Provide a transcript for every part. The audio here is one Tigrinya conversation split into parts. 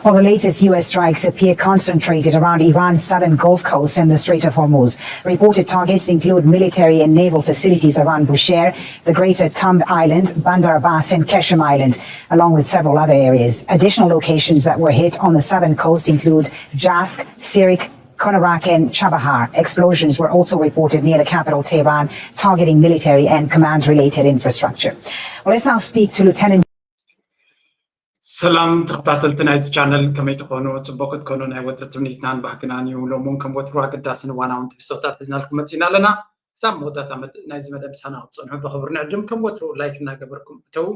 While the latest U S strikes appear concentrated around Iran's southern Gulf coast and the Strait of Hormuz, reported targets include military and naval facilities around Bushehr, the greater Tamb Island, Bandar Abbas, and Qeshm Island, along with several other areas. Additional locations that were hit on the southern coast include Jask, Sirik, Konarak, and Chabahar. Explosions were also reported near the capital, Tehran, targeting military and command related infrastructure. Well, let's now speak to Lieutenant ሰላም ተኸታተልቲ ናይዚ ቻነል፣ ከመይ ትኾኑ? ጽቡቅ ክትኮኑ ናይ ወትሪ ትምኒትናን ባህግናን እዩ። ሎሚ እውን ከም ወትሩ ኣገዳስን እዋናውን ትሕዝቶታት ሒዝናልኩም መጺና ኣለና። ክሳብ መወዳእታ መድ- ናይዚ መደብ ምሳና ክትጸንሑ ብኽብሪ ንዕድም። ከም ወትሩ ላይክ እናገበርኩም እተው።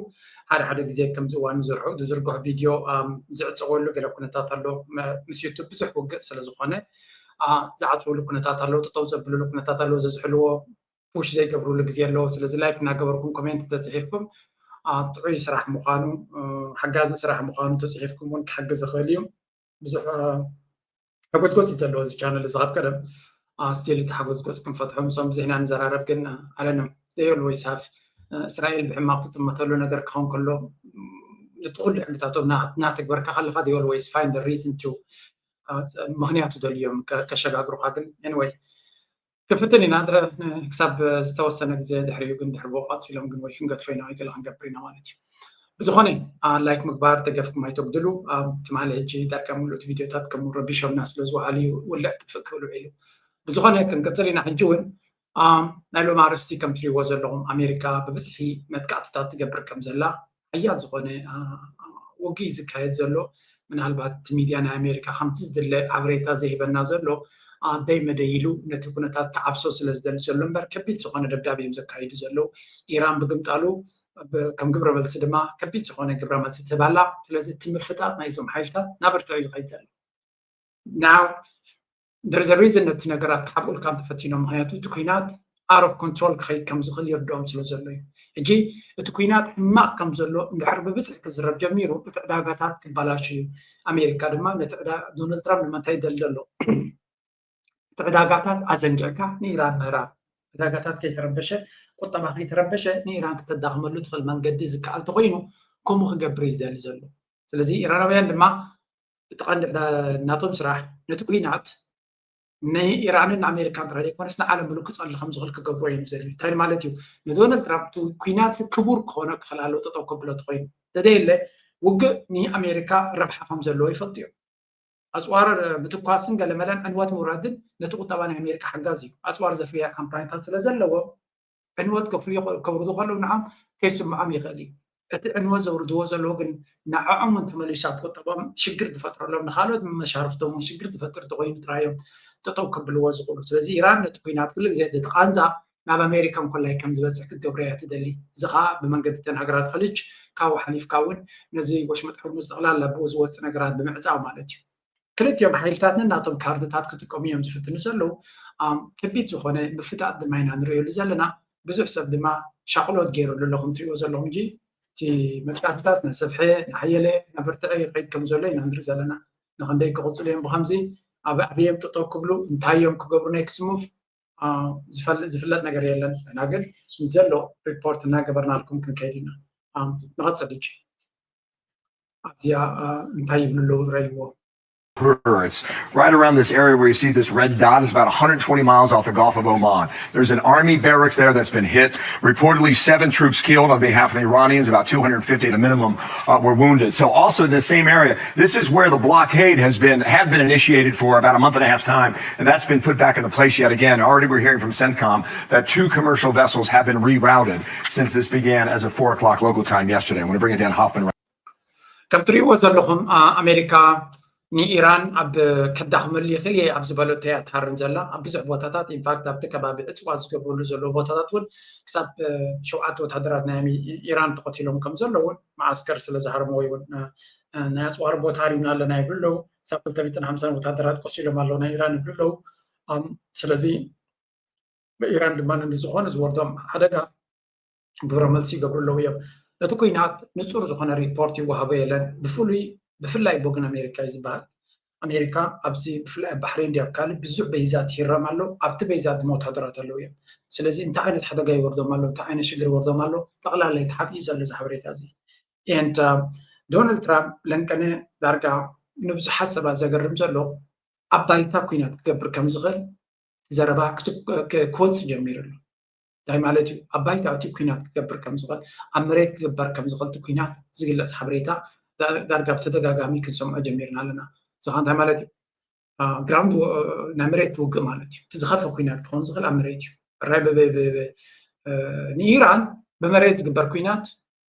ሓደ ሓደ ግዜ ከምዚ እዋን ዝርሑ ዝዝርግሑ ቪድዮ ኣም፣ ዝዕጸወሉ ገለ ኩነታት ኣሎ። መ- ምስ ዩቱብ ብዙሕ ውግእ ስለ ዝኾነ ኣ፣ ዝዓጽውሉ ኩነታት ኣለዉ፣ ጠጠው ዘብልሉ ኩነታት ኣለዉ፣ ዘዝሕልዎ ፑሽ ዘይገብርሉ ግዜ ኣለዎ። ስለዚ ላይክ እናገበርኩም ኮሜንት ተፅሒፍኩም ኣ፣ ጥዑይ ስራሕ ምዃኑ እ፣ ሓጋዚ ስራሕ ምዃኑ ተፅሒፍኩም እውን ክሕግዝ ይኽእል እዩ። ብዙሕ እ፣ ሓጎፅጎፅ እዩ ዘለዎ እዚ ቻነል እዚ ካብ ቀደም ኣ፣ ስቲል እቲ ሓጎፅጎፅ ክንፈትሖ ምሶም ብዙሕ ኢና ንዘራረብ ግን ኣለንም they always have እስራኤል ብሕማቕ ትጥመተሉ ነገር ክኸውን ከሎ ም፣ እቲ ኩሉ ሕግታቶም እና- እናተግበርካ ከለኻ they always find the reason to እ፣ ምኽንያት ይደልዩ እዮም ከ- ከሸጋግሩኻ ግን anyway ክፍትን ኢና እ፣ ክሳብ ዝተወሰነ ግዜ ድሕሪኡ ግን ድሕሪ ብኡ ቀፂሎም ግን ወይ ክንገድፎ ኢና ወይ ገለ ክንገብር ኢና ማለት እዩ። ብዝኾነ ኣ፣ ላይክ ምግባር ደገፍኩም ኣይተጉድሉ። ኣ፣ ትማሊ ሕጂ ዳርጋ ምሉእ እቲ ቪድዮታት ከም ረቢሾምና ስለ ዝወዓሉ እዩ ውልዕ ጥፍእ ክብል ውዒሉ። ብዝኾነ ክንቅፅል ኢና። ሕጂ እውን ኣ፣ ናይ ሎሚ ኣርእስቲ ከም ትሪእዎ ዘለኹም ኣሜሪካ ብብዝሒ መጥቃዕትታት ትገብር ከም ዘላ ሓያል ዝኾነ አ፣ ውግእ እዩ ዝካየድ ዘሎ። ምናልባት እቲ ሚድያ ናይ ኣሜሪካ ከምቲ ዝድለ ሓበሬታ ዘይህበና ዘሎ ኣደይ መደይ ኢሉ ነቲ ኩነታት ክዓብሶ ስለ ዝደሊ ዘሎ እምበር ከቢድ ዝኾነ ደብዳብ እዮም ዘካይዱ ዘለዉ። ኢራን ብግምጣሉ ብ- ከም ግብረ መልሲ ድማ ከቢድ ዝኾነ ግብረ መልሲ ትህብ ኣላ። ስለዚ እቲ ምፍጣጥ ናይዞም ሓይልታት ናብ ርትዕ እዩ ዝኸይድ ዘሎ። ናው there is a reason ነቲ ነገራት ክሓብኡልካ እንተፈቲኖም ምክንያቱ እቲ ኩናት out of control ክኸይድ ከም ዝኽእል ይርድኦም ስለ ዘሎ እዩ። ሕጂ እቲ ኩናት ሕማቕ ከም ዘሎ እንድሕር ብብዝሒ ክዝረብ ጀሚሩ እቲ ዕዳጋታት ክበላሹ እዩ። ኣሜሪካ ድማ ነቲ ዕዳ ዶናልድ ትራምፕ ንምንታይ ይደሊ ኣሎ እቲ ዕዳጋታት ኣዘንጊዕካ ንኢራን ምህራም ዕዳጋታት ከይተረበሸ ቁጠባ ከይተረበሸ ንኢራን ክተዳኽመሉ ትኽእል መንገዲ ዝከኣል ተኮይኑ ከምኡ ክገብር እዩ ዝደሊ ዘሎ። ስለዚ ኢራናውያን ድማ እቲ ቀንዲ ዕዳ- ናቶም ስራሕ ነቲ ኩናት ንኢራንን ንኣሜሪካን ጥራይ ዘይኮነስ ንዓለም ምሉእ ክፀሊ ከም ዝኽእል ክገብሮ እዮም ዝደልዩ እንታይ ማለት እዩ ንዶናልድ ትራምፕ እቲ ኩናት ክቡር ክኾኖ ክኽእል ኣለዎ ጠጠው ከብሎ ተኮይኑ ተደየለ ውግእ ንኣሜሪካ ረብሓ ከም ዘለዎ ይፈልጡ እዮም ኣፅዋር ምትኳስን ገለመለን ዕንወት ምውራድን ነቲ ቁጠባ ናይ ኣሜሪካ ሓጋዚ እዩ ኣፅዋር ዘፍርያ ካምፓኒታት ስለ ዘለዎ ዕንወት ከፍርዩ ከውርዱ ከለዉ ንዓም ከይስምዖም ይኽእል እዩ እቲ ዕንወት ዘውርድዎ ዘለዉ ግን ንዕዖም እውን ተመሊሱ ኣብ ቁጠቦም ሽግር ዝፈጥረሎም ንካልኦት መሻርፍቶም እውን ሽግር ዝፈጥር ተኮይኑ ጥራዮም ጠጠው ከብልዎ ዝኽእሉ ስለዚ ኢራን ነቲ ኩናት ኩሉ ግዜ ተቃንዛ ናብ ኣሜሪካ እንኮላይ ከም ዝበፅሕ ክትገብሮ እያ ትደሊ እዚ ከዓ ብመንገዲ ተን ሃገራት ከልጅ ካብኡ ሓሊፍካ እውን ነዚ ወሽመጥ ሕርሙዝ ጠቕላላ ብኡ ዝወፅእ ነገራት ብምዕፃው ማለት እዩ ክልቲኦም ሓይልታት ነናቶም ካርድታት ክጥቀሙ እዮም ዝፍትኑ ዘለዉ ከቢድ ዝኾነ ምፍጣጥ ድማ ኢና ንሪእየሉ ዘለና ብዙሕ ሰብ ድማ ሻቕሎት ገይረሉ ኣሎ ከም ትሪእዎ ዘለኹም እንጂ እቲ መጥቃዕትታት እናሰፍሐ እናሓየለ እናበርትዐ ይኸይድ ከም ዘሎ ኢና ንርኢ ዘለና ንክንደይ ክቕፅሉ እዮም ብከምዚ ኣብ ኣበዮም ጠጠው ክብሉ እንታይ እዮም ክገብሩ ናይ ክስሙፍ ዝፍለጥ ነገር የለን እና ግን ዘሎ ሪፖርት እናገበርናልኩም ክንከይድ ኢና ንቐፅል እጂ ኣብዚኣ እንታይ ይብሉ ኣለዉ ረይዎ It's right around this area where you see this red dot is about one hundred twenty miles off the Gulf of Oman. There's an army barracks there that's been hit. Reportedly, seven troops killed on behalf of the Iranians. About two hundred fifty at a minimum uh, were wounded. So, also in the same area, this is where the blockade has been had been initiated for about a month and a half time, and that's been put back into place yet again. Already, we're hearing from CENTCOM that two commercial vessels have been rerouted since this began as of four o'clock local time yesterday. I want to bring in Dan Hoffman. ከም ትሪእዎ ዘለኹም ኣሜሪካ ንኢራን ኣብ ከዳኽመሉ ይኽእል እየ ኣብ ዝበለቶ እያ ትሃርም ዘላ ኣብ ብዙሕ ቦታታት ኢንፋክት ኣብቲ ከባቢ ዕፅዋ ዝገብርሉ ዘለዉ ቦታታት እውን ክሳብ ሸውዓተ ወታደራት ናይ ኢራን ተቐቲሎም ከም ዘለዉ እውን መዓስከር ስለ ዝሃርሞ ወይ እውን ናይ ኣፅዋር ቦታ ሃሪምና ኣለና ይብሉ ኣለዉ ክሳብ ክልተ ሚእትን ሓምሳን ወታደራት ቆሲሎም ኣለዉ ናይ ኢራን ይብሉ ኣለዉ ስለዚ ኢራን ድማ ንዝኾነ ዝወርዶም ሓደጋ ግብረ መልሲ ይገብሩ ኣለዉ እዮም። እቲ ኩናት ንፁር ዝኾነ ሪፖርት ይወሃቦ የለን። ብፍሉይ ብፍላይ ቦግን ኣሜሪካ እዩ ዝበሃል። ኣሜሪካ ኣብዚ ብፍላይ ኣብ ባሕሬን ድዩ ኣብ ካልእ ብዙሕ በይዛት ይህረም ኣሎ። ኣብቲ በይዛት ድማ ወታደራት ኣለዉ እዮም። ስለዚ እንታይ ዓይነት ሓደጋ ይወርዶም ኣሎ፣ እንታይ ዓይነት ሽግር ይወርዶም ኣሎ፣ ጠቕላላ ተሓቢኡ ዘሎ እዚ ሓበሬታ እዚ። And ዶናልድ ትራምፕ ለንቀነ ዳርጋ ንብዙሓት ሰባት ዘገርም ዘሎ ኣብ ባይታ ኩናት ክገብር ከም ዝኽእል ዘረባ ክወፅእ ጀሚሩ ኣሎ። እንታይ ማለት እዩ? ኣብ ባይታ እቲ ኩናት ክገብር ከም ዝኽእል፣ ኣብ መሬት ክግበር ከም ዝኽእል እቲ ኩናት ዝግለፅ ሓበሬታ ዳርጋ ብተደጋጋሚ ክንሰምዖ ጀሚርና ኣለና። እዚ እንታይ ማለት እዩ? ግራውንድ ናይ መሬት ውግእ ማለት እዩ። እቲ ዝኸፈ ኩናት ክኸውን ዝኽእል ኣብ መሬት እዩ። ራይ ንኢራን ብመሬት ዝግበር ኩናት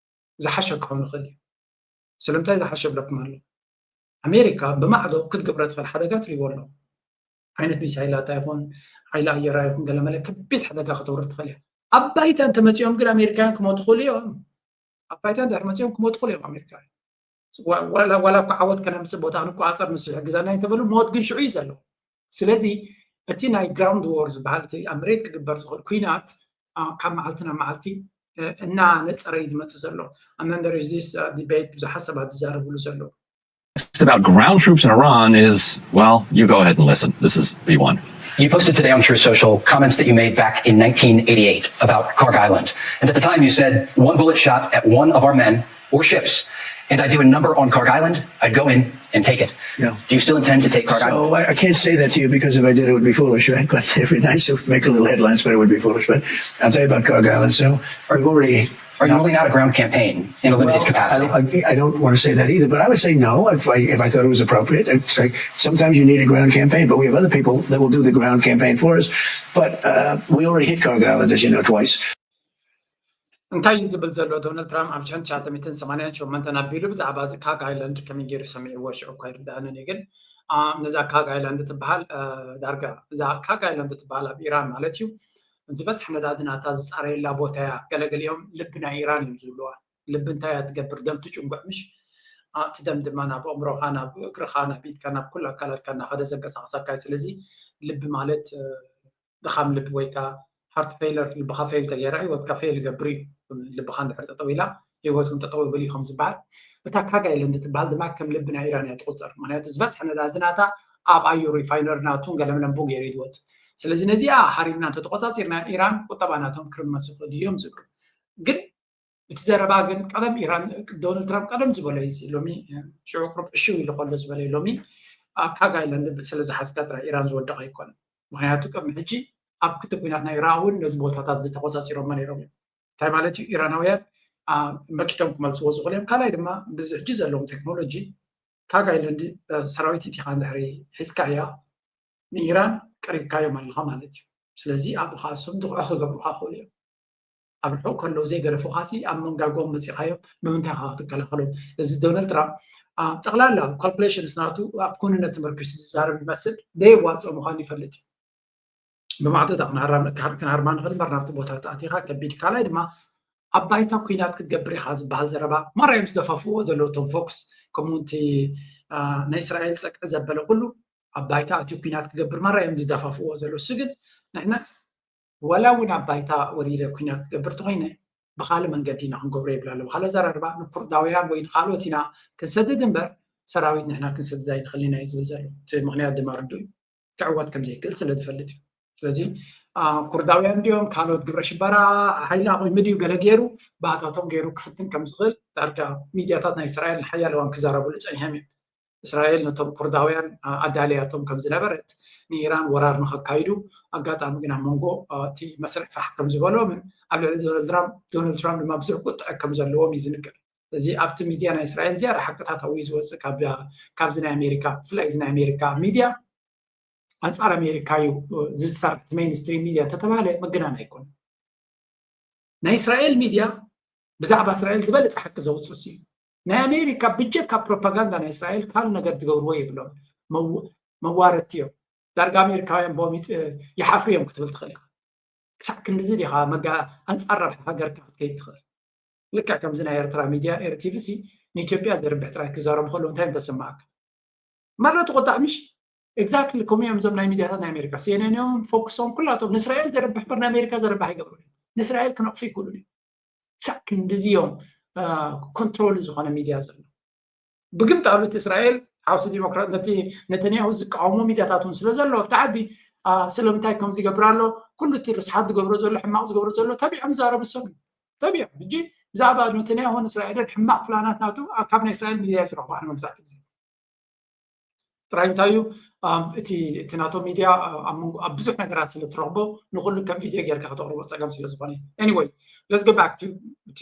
ዝሓሸ ክኸውን ይኽእል እዩ። ስለምንታይ ዝሓሸ ብለኩም ኣሎ? ኣሜሪካ ብማዕዶ ክትገብረ ትኽእል ሓደጋ ትሪእዎ ኣሎ። ዓይነት ሚሳይላታ ይኹን ሓይሊ ኣየራ ይኹን ገለመለ ከቢድ ሓደጋ ከተውርድ ትኽእል እያ። ኣብ ባይታ እንተመፂኦም ግን ኣሜሪካውያን ክሞቱ ክኽእሉ እዮም። ኣብ ባይታ እንድሕር መፂኦም ክሞቱ ክኽእሉ እዮም ኣሜሪካውያን። ዋላ እኳ ዓወት ከነምፅእ ቦታ ክንቆፃፀር ንሱ ይሕግዘና እንተበሉ ሞት ግን ሽዑ እዩ ዘሎ። ስለዚ እቲ ናይ ግራውንድ ዎር ዝበሃል እቲ ኣብ መሬት ክግበር ዝኽእል ኩናት ካብ መዓልቲ ናብ መዓልቲ እናነፀረ እዩ ዝመፅእ ዘሎ። ኣመንደር ዚስ ዲቤት ብዙሓት ሰባት ዝዛረብሉ ዘሎ። About ground troops in Iran is, well, you go ahead and listen. This is B one. You posted today on Truth Social comments that you made back in nineteen eighty-eight about Kharg Island. And at the time you said, one bullet shot at one of our men or ships, and I'd do a number on Kharg Island, I'd go in and take it. Yeah. Do you still intend to take Kharg Island? So I, I can't say that to you because if I did, it would be foolish, right? But it'd be nice to make a little headlines, but it would be foolish. But I'll tell you about Kharg Island. So we've already Are you ruling out a ground campaign in a limited well, capacity? I, don't, I, I don't want to say that either, but I would say no if I, if I thought it was appropriate. I'd say sometimes you need a ground campaign, but we have other people that will do the ground campaign for us. But uh, we already hit Kharg Island, as you know, twice. እንታይ እዩ ዝብል ዘሎ ዶናልድ ትራምፕ ኣብ ሽሕን ትሽዓተ ሚእትን ሰማንያን ሸሞንተን ኣቢሉ ብዛዕባ እዚ ካግ ኣይላንድ ከመይ ገይሩ ሰሚዕዎ ሽዑ እኳ ይርዳእንን እዩ ግን ነዛ ካግ ኣይላንድ ትበሃል ዳርጋ እዛ ካግ ኣይላንድ ትበሃል ኣብ ኢራን ማለት እዩ ዝበዝሕ ነዳዲ ናታ ዝፃረየላ ቦታ እያ። ገለገሊኦም ልቢ ናይ ኢራን እዮም ዝብልዋ። ልቢ እንታይ እያ ትገብር? ደም ትጭንጉዕ ምሽ? እቲ ደም ድማ ናብ ኣእምሮኻ፣ ናብ እግርኻ፣ ናብ ኢድካ፣ ናብ ኩሉ ኣካላትካ እናኸደ ዘንቀሳቕሰካ እዩ። ስለዚ ልቢ ማለት ድኻም ልቢ ወይ ከዓ ሃርት ፌለር፣ ልብኻ ፌል ተገይራ ህይወትካ ፌል ይገብር እዩ። ልብኻ እንድሕር ጠጠው ኢላ ህይወት እውን ጠጠው ይብል እዩ ከም ዝበሃል። እታ ካግ ኣይላንድ ትበሃል ድማ ከም ልቢ ናይ ኢራን እያ ትቑፀር። ምክንያቱ ዝበዝሐ ነዳዲ ናታ ኣብ ኣዩ ሪፋይነሪ ናቱን ገለመለን ቡ ገይሩ እዩ ዝወፅእ። ስለዚ ነዚኣ ሃሪምና እንተተቆፃፂርና ኢራን ቁጠባ ናቶም ክርመስ ይኽእል እዮም ዝብሉ። ግን እቲ ዘረባ ግን ቀደም ኢራን ዶናልድ ትራምፕ ቀደም ዝበሎ እዩ ሎሚ ሽዑ ቁሩብ ዕሽው ኢሉ ከሎ ዝበሎ ሎሚ ካግ ኣይላንድ ስለ ዝሓዝካ ጥራይ ኢራን ዝወደቐ ኣይኮነን። ምክንያቱ ቅድሚ ሕጂ ኣብ ክልተ ኩናት ናይ ኢራን እውን ነዚ ቦታታት ዝተቆፃፂሮሞ ነይሮም እዮም። እንታይ ማለት እዩ? ኢራናውያን መኪቶም ክመልስዎ ዝኽእሉ እዮም። ካልኣይ ድማ ብዚ ሕጂ ዘለዎም ቴክኖሎጂ ካግ ኣይላንድ ሰራዊት ኢቲኻ እንድሕሪ ሒዝካያ ንኢራን ቀሪብካዮም ኣለኻ ማለት እዩ። ስለዚ ኣብኡ ከዓ እሶም ድኽዖ ክገብሩካ ክኽእሉ እዮም። ኣብ ርሑቕ ከለዉ ዘይገደፉኻ ሲ ኣብ መንጋጎም መፂኻዮም ብምንታይ ኢኻ ክትከላኸሎም? እዚ ዶናልድ ትራምፕ ጠቕላላ ካልኩሌሽንስ ናቱ ኣብ ክውንነት ተመርኪሱ ዝዛረብ ይመስል። ዘየዋፅኦ ምዃኑ ይፈልጥ እዩ። ብማዕዶ እታ ክንሃርማ ንኽእል እምበር ናብቲ ቦታ ተኣቲኻ ከቢድ። ካልኣይ ድማ ኣብ ባይታ ኩናት ክትገብር ኢኻ ዝበሃል ዘረባ ማራ እዮም ዝደፋፍዎ ዘለዉ እቶም ፎክስ ከምኡ እቲ ናይ እስራኤል ፀቅዒ ዘበለ ኩሉ ኣብ ባይታ ኣትዩ ኩናት ክገብር ማራ እዮም ዝደፋፍዎ ዘለዉ። እሱ ግን ንሕና ወላ እውን ኣብ ባይታ ወሪደ ኩናት ክገብር ተኮይነ ብካልእ መንገዲ ኢና ክንገብሮ ይብል ኣሎ። ብካልእ ኣዘራርባ ንኩርዳውያን ወይ ንካልኦት ኢና ክንሰድድ እምበር ሰራዊት ንሕና ክንሰድድ ኣይንኽእልን ኢና እዩ ዝብል ዘሎ። እቲ ምክንያት ድማ ርዱእ እዩ። ክዕወት ከም ዘይክእል ስለ ዝፈልጥ እዩ። ስለዚ ኩርዳውያን እንዲኦም ካልኦት ግብረ ሽበራ ሓይሊ ኣቑሚ ድዩ ገለ ገይሩ ብኣታቶም ገይሩ ክፍትን ከም ዝኽእል ዳርጋ ሚድያታት ናይ እስራኤል ንሓያል እዋን ክዛረብሉ ፀኒሖም እዮም። እስራኤል ነቶም ኩርዳውያን ኣዳልያቶም ከም ዝነበረት ንኢራን ወራር ንኸካይዱ ኣጋጣሚ ግን ኣብ መንጎ እቲ መስርዕ ፋሕ ከም ዝበሎምን ኣብ ልዕሊ ዶናልድ ትራምፕ ድማ ብዙሕ ቁጥዐ ከም ዘለዎም እዩ ዝንገር። እዚ ኣብቲ ሚድያ ናይ እስራኤል ዝያዳ ሓቅታት ኣብኡ እዩ ዝወፅእ ካብዚ ናይ ኣሜሪካ ብፍላይ እዚ ናይ ኣሜሪካ ሚድያ ኣንፃር ኣሜሪካ እዩ ዝሰርሕ ሜይንስትሪም ሚድያ እንተተባሃለ ምግናን ኣይኮነን። ናይ እስራኤል ሚድያ ብዛዕባ እስራኤል ዝበለፀ ሓቂ ዘውፅእ እዩ። ናይ ኣሜሪካ ብጀካ ፕሮፓጋንዳ ናይ እስራኤል ካልእ ነገር ዝገብርዎ የብሎም። መዋረድቲ እዮም። ዳርጋ ኣሜሪካውያን ቦም ይሓፍሩ እዮም ክትብል ትኽእል ኢኻ። ክሳዕ ክንድዚ ዲኻ መጋ ኣንፃር ረብሓ ሃገርካ ክትከይድ ትኽእል? ልክዕ ከምዚ ናይ ኤርትራ ሚድያ ኤርቲቪ ሲ ንኢትዮጵያ ዘርብሕ ጥራይ ክዛረቡ ከለዉ እንታይ እዮም ተሰማዓካ? መረ ትቆጣዕ ምሽ? ኤግዛክትሊ ከምኡ እዮም እዞም ናይ ሚድያታት ናይ ኣሜሪካ ሲኤንኤን እዮም ፎክሶም ኩላቶም ንእስራኤል ዘርብሕ በር ንኣሜሪካ ዘርብሕ ኣይገብሩን እዮም። ንእስራኤል ክነቕፉ ይክእሉን እዮም። ክሳዕ ክንድዚ እዮም ኮንትሮል ዝኾነ ሚድያ ዘሎ። ብግምጣሉ እቲ እስራኤል ሓውሲ ዲሞክራት ነቲ ነተንያሁ ዝቃወሞ ሚድያታት እውን ስለ ዘሎ ኣብቲ ዓዲ ስለምንታይ ከምዚ ይገብር ኣሎ ኩሉ እቲ ርስሓት ዝገብሮ ዘሎ ሕማቕ ዝገብሮ ዘሎ ተቢዖም ዝዛረቡ ሰብ እዩ ተቢዖም ሕጂ ብዛዕባ ነተንያሁን እስራኤልን ሕማቕ ፕላናት ናቱ ካብ ናይ እስራኤል ሚድያ ዝረኽቦ ኣነ መብዛሕትኡ ግዜ ጥራይ እንታይ እዩ እቲ እቲ ናቶ ሚድያ ኣብ ብዙሕ ነገራት ስለ ትረኽቦ ንኩሉ ከም ቪድዮ ጌርካ ከተቕርቦ ፀገም ስለ ዝኾነ anyway let's go back to እቲ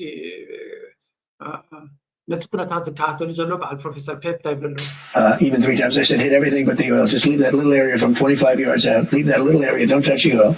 ነቲ ኩነታት ዝከታተሉ ዘሎ በዓል ፕሮፌሰር ፔፕ እንታይ ይብሉ ኣለዉ Uh, even three times. I said, hit everything but the oil. Just leave that little area from twenty-five yards out. Leave that little area. Don't touch the oil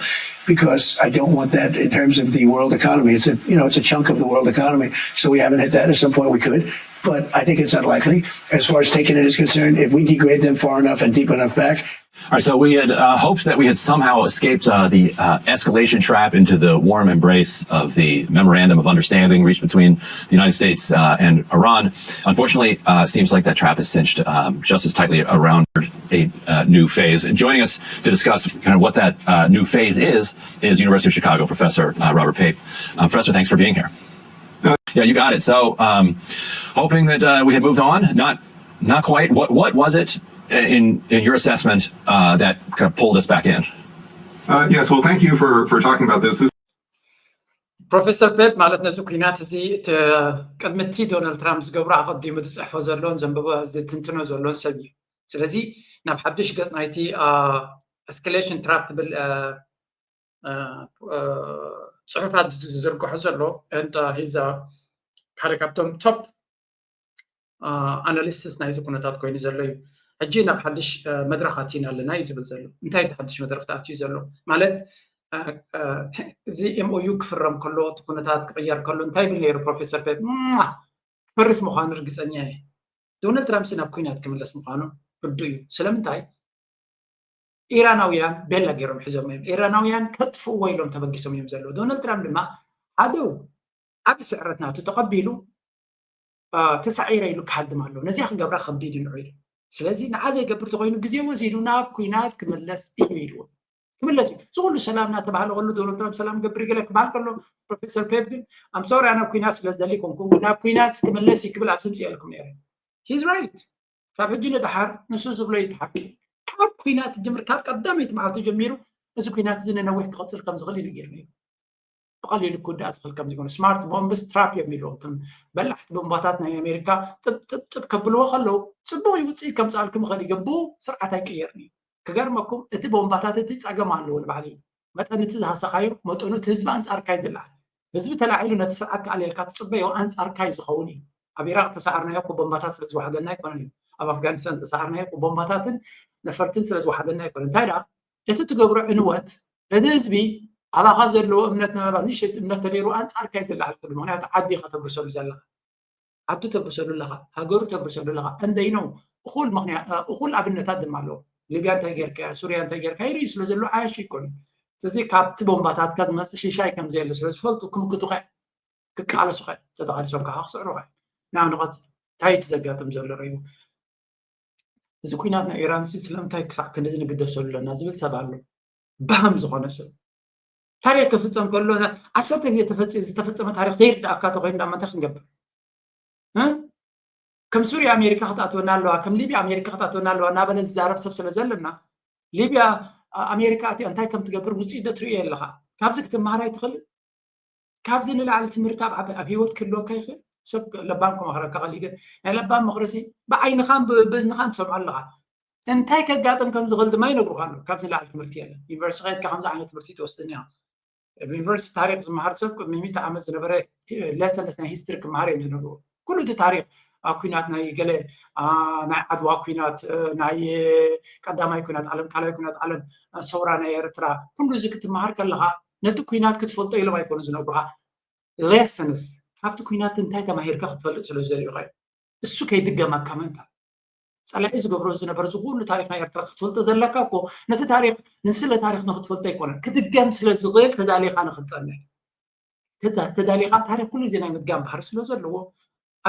because I don't want that in terms of the world economy. It's a, you know, it's a chunk of the world economy. So we haven't hit that. At some point we could, but I think it's unlikely. As far as taking it is concerned, if we degrade them far enough and deep enough back, All right, so we had uh, hoped that we had somehow escaped uh, the uh, escalation trap into the warm embrace of the memorandum of understanding reached between the United States uh, and Iran. Unfortunately, uh, it seems like that trap is cinched um, just as tightly around a uh, new phase. And joining us to discuss kind of what that uh, new phase is is University of Chicago professor uh, Robert Pape. Uh, professor, thanks for being here. Yeah, you got it. So, um, hoping that uh, we had moved on. Not, not quite. What, what was it in in your assessment uh, that kind of pulled us back in? Uh, yes, well, thank you for, for talking about this. This ፕሮፌሰር ፔፕ ማለት ነዚ ኩናት እዚ ቅድሚ እቲ ዶናልድ ትራምፕ ዝገብሮ ኣቐዲሙ ዝፅሕፎ ዘሎን ዘንብቦ ዝትንትኖ ዘሎን ሰብ እዩ። ስለዚ ናብ ሓድሽ ገፅ ናይቲ escalation trap ትብል ፅሑፋት ዝዝርግሖ ዘሎ እንተ ሂዛ ሓደ ካብቶም top analysts ናይዚ ኩነታት ኮይኑ ዘሎ እዩ። ሕጂ ናብ ሓድሽ መድረኽ ኣቲና ኣለና እዩ ዝብል ዘሎ። እንታይ እቲ ሓድሽ መድረኽ ተኣትዩ ዘሎ ማለት እዚ M O U ክፍረም ከሎ እቲ ኩነታት ክቕየር ከሎ እንታይ ይብል ነይሩ ፕሮፌሰር ፔፕ? ክፈርስ ምዃኑ ርግፀኛ እየ። ዶናልድ ትራምፕ ናብ ኩናት ክምለስ ምዃኑ ርዱእ እዩ። ስለምንታይ? ኢራናውያን ቤላ ገይሮም ሒዞም እዮም። ኢራናውያን ከጥፍእዎ ኢሎም ተበጊሶም እዮም ዘለዉ። ዶናልድ ትራምፕ ድማ ሓደው ዓብ ስዕረት ናቱ ተቐቢሉ ተሳዒረ ኢሉ ክሃድም ኣለዎ። ነዚኣ ክገብራ ከቢድ እዩ ንዑ ኢሉ። ስለዚ ንዓ ዘይገብር ተኮይኑ ግዜ ወሲዱ ናብ ኩናት ክምለስ እዩ ኢልዎ። ክምለስ እዩ። እዚ ኩሉ ሰላም እናተባህለ ከሎ ዶናልድ ትራምፕ ሰላም ገብር ገለ ክበሃል ከሎ ፕሮፌሰር ፔፕ ግን ኣም ሶሪ ኣነ ኩናት ስለ ዝደሊ ኮንኩ ናብ ኩናት ክምለስ እዩ ክብል ኣብዚ ምፅእልኩም ነይረ። He's right። ካብ ሕጂ ንደሓር ንሱ ዝብሎ እዩ እቲ ሓቂ። ካብ ኩናት ጀምር ካብ ቀዳመይቲ መዓልቲ ጀሚሩ እዚ ኩናት እዚ ንነዊሕ ክቐፅል ከም ዝኽእል እዩ ነጊሩ ነይሩ። ብቐሊሉ ክውዳእ ዝኽእል ከም ዘይኮነ smart bombs trap እዮም ኢልዎም እቶም በላሕቲ ቦምባታት ናይ ኣሜሪካ ጥብጥብጥብ ከብልዎ ከለዉ ፅቡቕ እዩ ውፅኢት ከምፅኣልኩም ይኽእል እዩ ግን ብኡ ስርዓት ኣይቅየርን እዩ። ክገርመኩም እቲ ቦምባታት እቲ ፀገም ኣለዎ ንባዕሉ እዩ መጠን እቲ ዝሃሰኻዮ መጠኑ እቲ ህዝቢ ኣንፃርካ እዩ ዝለዓል። ህዝቢ ተላዒሉ ነቲ ስርዓት ክኣልየልካ ትፅበዮ ኣንፃርካ እዩ ዝኸውን እዩ። ኣብ ኢራቅ ተሰዓርናዮ እኮ ቦምባታት ስለ ዝወሓደልና ኣይኮነን እዩ። ኣብ ኣፍጋኒስታን ተሰዓርናዮ እኮ ቦምባታትን ነፈርትን ስለ ዝወሓደልና ኣይኮነን። እንታይ ደኣ እቲ ትገብሮ ዕንወት እቲ ህዝቢ ኣባኻ ዘለዎ እምነት ናባ ንእሽት እምነት ተደይሩ ኣንፃርካ እዩ ዝለዓል ክሉ ምክንያቱ ዓዲ ከተብርሰሉ ዘለካ ዓዱ ተብርሰሉ ኣለኻ ሃገሩ ተብርሰሉ ኣለኻ and they know እኹል ምክንያት እኹል ኣብነታት ድማ ኣለዎ። ሊብያ እንታይ ጌርካ ሱርያ እንታይ ጌርካ ይርእዩ ስለ ዘለዉ ዓያሹ ይኮኑ። ስለዚ ካብቲ ቦምባታትካ ዝመፅእ ሽሻይ ከም ዘየለ ስለ ዝፈልጡ ክምክቱኻ ክቃለሱኻ ተተቃሊሶም ከዓ ክስዕሩኻ ናብ ንቐፅል እንታይ እቲ ዘጋጥም ዘሎ ርእዩ እዚ ኩናት ናይ ኢራን ሲ ስለምንታይ ክሳዕ ክንድዚ ንግደሰሉ ኣለና ዝብል ሰብ ኣሎ። ባሃም ዝኾነ ሰብ ታሪክ ክፍፀም ከሎ ዓሰርተ ግዜ ዝተፈፀመ ታሪክ ዘይርዳእካ ተኮይኑ ዳ መንታይ ክንገብር ከም ሱርያ ኣሜሪካ ክትኣትወና ኣለዋ ከም ሊብያ ኣሜሪካ ክትኣትወና ኣለዋ እናበለ ዝዛረብ ሰብ ስለ ዘለና ሊብያ ኣሜሪካ ኣትያ እንታይ ከም ትገብር ውፅኢት ዶ ትርእዮ ኣለካ? ካብዚ ክትመሃር ኣይትኽእልን? ካብዚ ንላዕሊ ትምህርቲ ኣብ ኣብ ህይወት ክህልወካ ይኽእል? ሰብ ለባም ክመኽረካ ኸእል ግን ናይ ለባም ምኽርሲ ብዓይንኻን ብእዝንኻን ትሰምዖ ኣለኻ። እንታይ ከጋጥም ከም ዝኽእል ድማ ይነግሩኻ ኣለዉ። ካብዚ ንላዕሊ ትምህርቲ የለን። ዩኒቨርሲቲ ከይድካ ከምዚ ዓይነት ትምህርቲ ትወስድ እኒኻ። ኣብ ዩኒቨርሲቲ ታሪክ ዝመሃር ሰብ ቅድሚ ሚእቲ ዓመት ዝነበረ lessons ናይ history ክመሃር እዮም ዝነግሩ። ኩሉ እቲ ታሪክ ኩናት ናይ ገለ ናይ ዓድዋ ኩናት ናይ ቀዳማይ ኩናት ዓለም ካልኣይ ኩናት ዓለም ሰውራ ናይ ኤርትራ ኩሉ እዚ ክትመሃር ከለካ ነቲ ኩናት ክትፈልጦ ኢሎም ኣይኮኑ ዝነግሩካ lessons ካብቲ ኩናት እንታይ ተማሂርካ ክትፈልጥ ስለ ዝደልዩካ እዩ እሱ ከይድገመካ ምእንታ ፀላኢ ዝገብሮ ዝነበረ እዚ ኩሉ ታሪክ ናይ ኤርትራ ክትፈልጦ ዘለካ እኮ ነቲ ታሪክ ንስለ ታሪክ ንክትፈልጦ ኣይኮነን ክድገም ስለ ዝኽእል ተዳሊኻ ንክትፀንሕ ተዳሊኻ ታሪክ ኩሉ ግዜ ናይ ምድጋም ባህሪ ስለ ዘለዎ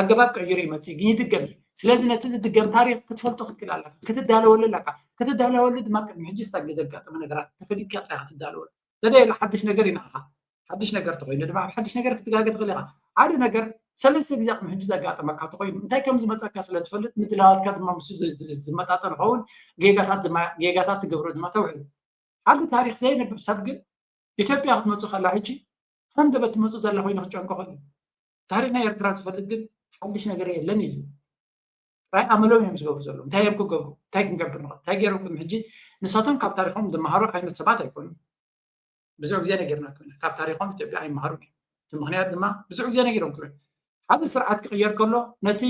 ኣገባብ ቀይሩ ይመፅእ ግን ይድገም እዩ ስለዚ ነቲ ዝድገም ታሪክ ክትፈልጦ ክትክእል ኣለካ ክትዳለወሉ ኣለካ ክትዳለወሉ ድማ ቅድሚ ሕጂ ስታ ዘጋጠመ ነገራት ተፈሊጥካ ጥራይ ክትዳለወሉ ተደየለ ሓድሽ ነገር ይንዓኻ ሓድሽ ነገር ተኮይኑ ድማ ኣብ ሓድሽ ነገር ክትጋገ ትኽእል ኢኻ ሓደ ነገር ሰለስተ ግዜ ቅድሚ ሕጂ ዘጋጠመካ ተኮይኑ እንታይ ከም ዝመፀካ ስለ ትፈልጥ ምድላዋትካ ድማ ምስ ዝመጣጠን ኸውን ጌጋታት ድማ ጌጋታት ትገብሮ ድማ ተውዕል ሓደ ታሪክ ዘየንብብ ሰብ ግን ኢትዮጵያ ክትመፁ ከላ ሕጂ ሃንደበት ትመፁ ዘላ ኮይኑ ክትጨንቆ ከሉ ታሪክ ናይ ኤርትራ ዝፈልጥ ግን ሓድሽ ነገር የለን እዩ ዝብል ራይ ኣመሎም እዮም ዝገብሩ ዘለዉ። እንታይ እዮም ክገብሩ? እንታይ ክንገብር ንኽእል? እንታይ ገይሮም ቅድሚ ሕጂ? ንሳቶም ካብ ታሪኾም ዝመሃሩ ዓይነት ሰባት ኣይኮኑን። ብዙሕ ግዜ ነጊርናኩም ኢና። ካብ ታሪኾም ኢትዮጵያ ኣይመሃሩን እዮም። እቲ ምኽንያት ድማ ብዙሕ ግዜ ነጊሮምኩም እዮም። ሓደ ስርዓት ክቕየር ከሎ ነቲ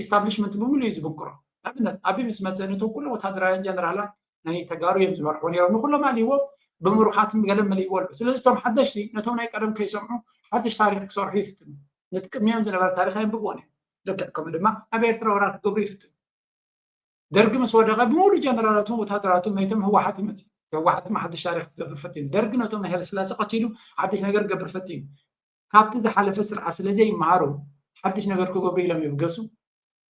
ኢስታብሊሽመንት ብምሉእ እዩ ዝብንክሮ። ንኣብነት ኣቢ ምስ መፀ ነቶም ኩሎም ወታደራውያን ጀነራላት ናይ ተጋሩ እዮም ዝመርሕዎ ነይሮም። ንኩሎም ኣልይዎም ብምሩኻትን ገለን መሊእዎ ኣሎ። ስለዚ እቶም ሓደሽቲ ነቶም ናይ ቀደም ከይሰምዑ ሓድሽ ታሪኽ ክሰርሑ ይፍትኑ። ነቲ ቅድሚኦም ዝነበረ ታሪኽ ኣየንብብዎን እዮም። ልክዕ ከምኡ ድማ ኣብ ኤርትራ ወራር ክገብሩ ይፍትኑ። ደርጊ ምስ ወደቐ ብምሉእ ጀነራላቱን ወታደራቱን መይቶም ህወሓት ይመፅእ። ህወሓት ድማ ሓድሽ ታሪኽ ክገብር ፈቲኑ። ደርጊ ነቶም ናይ ሃይለስላሴ ቀቲሉ ሓድሽ ነገር ክገብር ፈቲኑ። ካብቲ ዝሓለፈ ስርዓት ስለ ዘይመሃሩ ሓድሽ ነገር ክገብሩ ኢሎም ይብገሱ።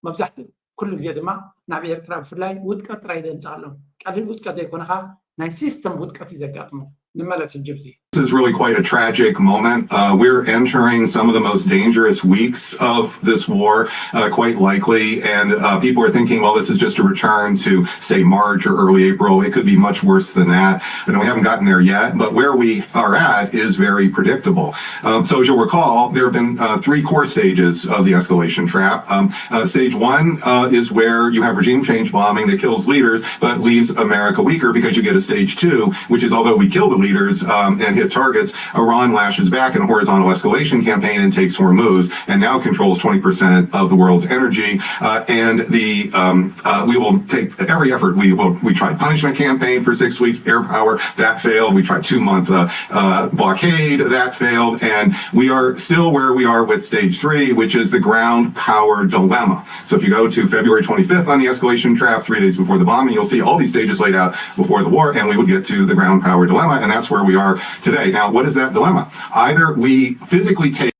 መብዛሕትኡ ኩሉ ግዜ ድማ ናብ ኤርትራ ብፍላይ ውድቀት ጥራይ ዘምፅኣሎም። ቀሊል ውድቀት ዘይኮነ ኸዓ ናይ ሲስተም ውድቀት እዩ ዘጋጥሞ። ንመለስ ሕጂ ብዚ This is really quite a tragic moment. Uh, we're entering some of the most dangerous weeks of this war, uh, quite likely, and uh, people are thinking, well, this is just a return to, say, March or early April. It could be much worse than that. And we haven't gotten there yet, but where we are at is very predictable. Um, so, as you'll recall, there have been uh, three core stages of the escalation trap. Um, uh, stage one uh, is where you have regime change bombing that kills leaders but leaves America weaker, because you get a stage two, which is, although we kill the leaders um, and hit targets, Iran lashes back in a horizontal escalation campaign and takes Hormuz and now controls twenty percent of the world's energy. Uh, and the um, uh, we will take every effort. We will, we tried punishment campaign for six weeks, air power, that failed. We tried two month uh, uh, blockade, that failed. And we are still where we are with stage three, which is the ground power dilemma. So if you go to February twenty-fifth on the escalation trap, three days before the bombing, you'll see all these stages laid out before the war, and we would get to the ground power dilemma, and that's where we are today. Now, what is that dilemma? Either we physically take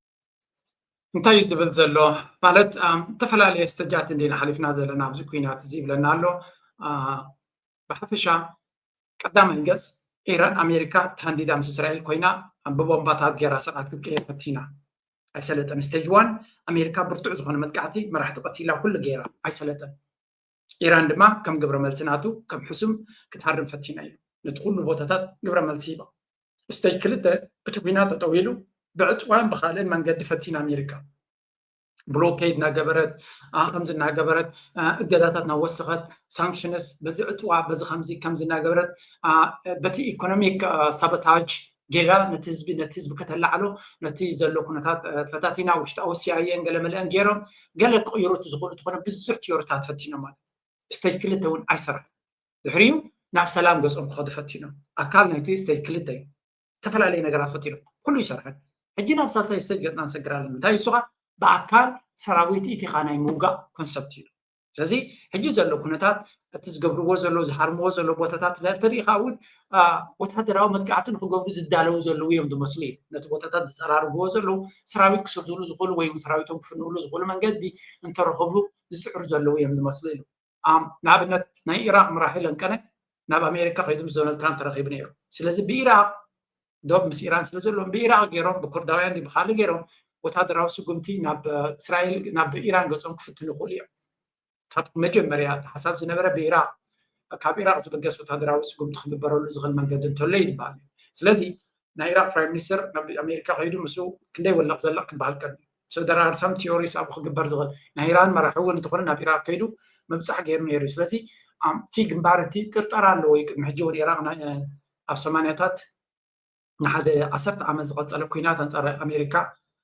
እንታይ እዩ ዝብል ዘሎ ማለት ዝተፈላለየ ስተጃት እንዲና ሓሊፍና ዘለና ኣብዚ ኩናት እዚ ይብለና ኣሎ። ብሓፈሻ ቀዳማይ ገፅ ኢራን ኣሜሪካ ተሃንዲዳ ምስ እስራኤል ኮይና ብቦምባታት ገይራ ስርዓት ክትቀየር ፈቲና ኣይሰለጠን። ስቴጅ ዋን ኣሜሪካ ብርቱዕ ዝኾነ መጥቃዕቲ መራሕቲ ቀቲላ ኩሉ ገይራ ኣይሰለጠን። ኢራን ድማ ከም ግብረ መልሲ ናቱ ከም ሕሱም ክትሃርም ፈቲና እዩ። ነቲ ኩሉ ቦታታት ግብረ መልሲ ሂባ። ስቴጅ ክልተ እቲ ኩናት ጠጠው ኢሉ ብዕፅዋን ብካልእን መንገዲ ፈቲና ኣሜሪካ ብሎኬድ እናገበረት ከምዚ እናገበረት እገዳታት እናወሰኸት ሳንክሽንስ በዚ ዕፅዋ በዚ ከምዚ ከምዚ እናገበረት በቲ ኢኮኖሚክ ሳቦታጅ ጌራ ነቲ ህዝቢ ነቲ ህዝቢ ከተላዕሎ ነቲ ዘሎ ኩነታት ፈታቲና ውሽጣዊ ሲኣይኤን ገለ መለአን ገይሮም ገለ ክቕይሩ እቲ ዝኽእሉ ዝኾነ ብዙሕ ቲዮሪታት ፈቲኖም ማለት ስቴጅ ክልተ እውን ኣይሰራን ድሕሪኡ ናብ ሰላም ገፆም ክኸዱ ፈቲኖም ኣካል ናይቲ ስቴጅ ክልተ እዩ ዝተፈላለዩ ነገራት ፈቲኖም ኩሉ ይሰርሐን ሕጂ ናብ ሳልሳይ ስቴጅ ገፅና ንሰግር ኣለና እንታይ እሱ ከዓ ብኣካል ሰራዊት ኢቲኻ ናይ ምውጋእ ኮንሰፕት እዩ ስለዚ ሕጂ ዘሎ ኩነታት እቲ ዝገብርዎ ዘለዉ ዝሃርምዎ ዘለዉ ቦታታት ተሪኢኻ እውን ወታደራዊ መጥቃዕቲ ንክገብሩ ዝዳለዉ ዘለዉ እዮም ዝመስሉ እዩ ነቲ ቦታታት ዝፀራርግዎ ዘለዉ ሰራዊት ክስርትሉ ዝኽእሉ ወይ እውን ሰራዊቶም ክፍንውሉ ዝኽእሉ መንገዲ እንተረኸቡ ዝፅዕሩ ዘለዉ እዮም ዝመስሉ እዩ ንኣብነት ናይ ኢራቅ መራሒ ለንቀነ ናብ ኣሜሪካ ከይዱ ምስ ዶናልድ ትራምፕ ተራኺቡ ነይሩ ስለዚ ብኢራቅ ዶብ ምስ ኢራን ስለ ዘለዎም ብኢራቅ ገይሮም ብኩርዳውያን ብካልእ ገይሮም ወታደራዊ ስጉምቲ ናብ እስራኤል ናብ ኢራን ገጾም ክፍትኑ ይኽእሉ እዮም ካብ መጀመርያ እቲ ሓሳብ ዝነበረ ብኢራቅ ካብ ኢራቅ ዝብገስ ወታደራዊ ስጉምቲ ክግበረሉ ዝኽእል መንገዲ እንተሎ እዩ ዝበሃል እዩ ስለዚ ናይ ኢራቅ ፕራይም ሚኒስተር ናብ ኣሜሪካ ከይዱ ምስኡ ክንደይ ወለቕ ዘለቕ ክበሃል ቀኒ so there are some theories ኣብኡ ክግበር ዝኽእል ናይ ኢራን መራሒ እውን እንተኾነ ናብ ኢራቅ ከይዱ ምብፃሕ ገይሩ ነይሩ እዩ ስለዚ እቲ ግንባር እቲ ጥርጠራ ኣለዎ እዩ ቅድሚ ሕጂ እውን ኢራቅ ኣብ ሰማንያታት ንሓደ ዓሰርተ ዓመት ዝቐፀለ ኩናት ኣንፃር ኣሜሪካ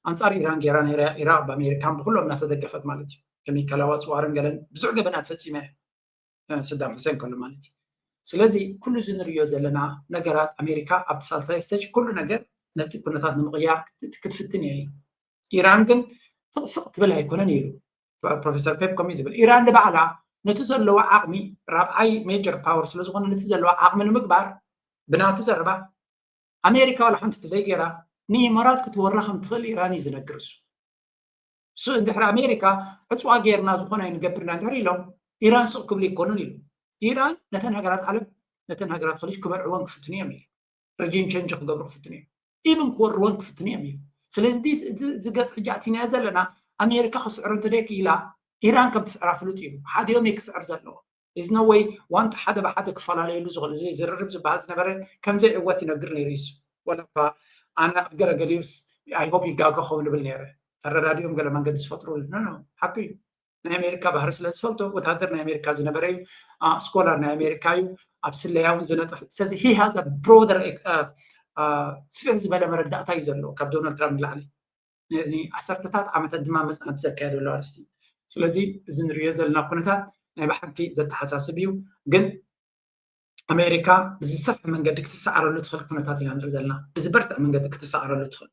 ኣንፃር ኢራን ገይራ ነይራ ኢራቅ ብኣሜሪካን ብኩሎም እናተደገፈት ማለት እዩ ኬሚካላዊ ኣፅዋርን ገለን ብዙሕ ገበናት ፈፂመ እያ ሰዳም ሁሴን ከሎ ማለት እዩ ስለዚ ኩሉ እዚ ንሪኦ ዘለና ነገራት ኣሜሪካ ኣብቲ ሳልሳይ ስቴጅ ኩሉ ነገር ነቲ ኩነታት ንምቕያር ክትፍትን እየ ኢሉ ኢራን ግን ስቕስቕ ትብል ኣይኮነን ኢሉ ፕሮፌሰር ፔፕ ከምኡ ዝብል ኢራን ንባዕላ ነቲ ዘለዋ ዓቕሚ ራብዓይ ሜጀር ፓወር ስለዝኾነ ነቲ ዘለዋ ዓቕሚ ንምግባር ብናቱ ዘረባ ኣሜሪካ ዋላ ሓንቲ ትለይ ገይራ ንኢማራት ክትወራ ከም ትኽእል ኢራን እዩ ዝነግር እሱ እሱ እንድሕሪ ኣሜሪካ ዕፅዋ ገይርና ዝኾነ ኣይንገብርና እንድሕር ኢሎም ኢራን ስቕ ክብሉ ይኮኑን ኢሉ ኢራን ነተን ሃገራት ዓለም ነተን ሃገራት ከሊጅ ክበልዕወን ክፍትኑ እዮም ኢሉ ረጂም ቸንጅ ክገብሩ ክፍትኑ እዮም ኢቭን ክወርወን ክፍትኑ እዮም ኢሉ ስለዚ እዚ ገፅ ሕጂ ኣቲናዮ ዘለና ኣሜሪካ ክስዕሩ እንተደይ ክኢላ ኢራን ከም ትስዕራ ፍሉጥ እዩ ሓዲኦም እዩ ክስዕር ዘለዎ is no way ዋንታ ሓደ ብሓደ ክፈላለየሉ ዝኽእል እዚ ዝርርብ ዝበሃል ዝነበረ ከምዘይ ዕወት ይነግር ነይሩ ይሱ ወላ እኳ ኣነ ኣብ ገለገሊዩስ I hope ይጋገ ኸውን ይብል ነይረ ተረዳዲኦም ገለ መንገዲ ዝፈጥሩ ሓቂ እዩ ናይ ኣሜሪካ ባህሪ ስለ ዝፈልጦ፣ ወታደር ናይ ኣሜሪካ ዝነበረ እዩ፣ ስኮላር ናይ ኣሜሪካ እዩ፣ ኣብ ስለያ እውን ዝነጠፈ። ስለዚ he has a broader ስፍሕ ዝበለ መረዳእታ እዩ ዘለዎ ካብ ዶናልድ ትራምፕ ንላዕሊ። ንዓሰርተታት ዓመታት ድማ መፅናዕቲ ዘካየደሉ ኣርእስቲ እዩ። ስለዚ እዚ ንሪኦ ዘለና ኩነታት ናይ ብሓቂ ዘተሓሳስብ እዩ። ግን ኣሜሪካ ብዝሰፍሐ መንገዲ ክትሰዓረሉ ትኽእል ኩነታት ኢና ንርኢ ዘለና። ብዝበርትዐ መንገዲ ክትሰዓረሉ ትኽእል።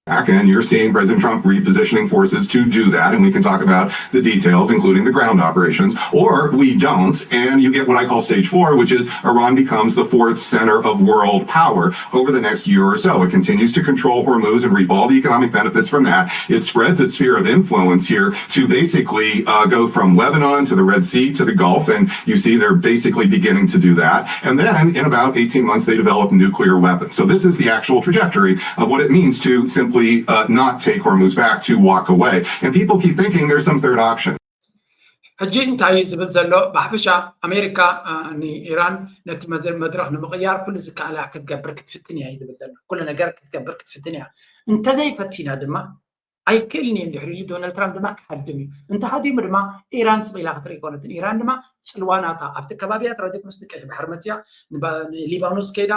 Back and you're seeing President Trump repositioning forces to do that. And we can talk about the details, including the ground operations, or we don't. And you get what I call stage four, which is Iran becomes the fourth center of world power over the next year or so. It continues to control Hormuz and reap all the economic benefits from that. It spreads its sphere of influence here to basically uh, go from Lebanon to the Red Sea to the Gulf. And you see they're basically beginning to do that. And then in about eighteen months, they develop nuclear weapons. So this is the actual trajectory of what it means to simply uh, not take Hormuz back, to walk away. And people keep thinking there's some third option. ሕጂ እንታይ እዩ ዝብል ዘሎ? ብሓፈሻ ኣሜሪካ ንኢራን ነቲ መድረክ ንምቕያር ኩሉ ዝከኣላ ክትገብር ክትፍትን እያ እዩ ዝብል ዘሎ። ኩሉ ነገር ክትገብር ክትፍትን እያ። እንተዘይፈቲና ድማ ኣይክእልን እየ። እንድሕር ኢሉ ዶናልድ ትራምፕ ድማ ክሃድም እዩ። እንተሃዲሙ ድማ ኢራን ስቕ ኢላ ክትርኢ ኣይኮነትን። ኢራን ድማ ፅልዋ ናታ ኣብቲ ከባቢያ ጥራይ ዘይኮነስ ቀይሕ ባሕሪ መፅያ ንሊባኖስ ከይዳ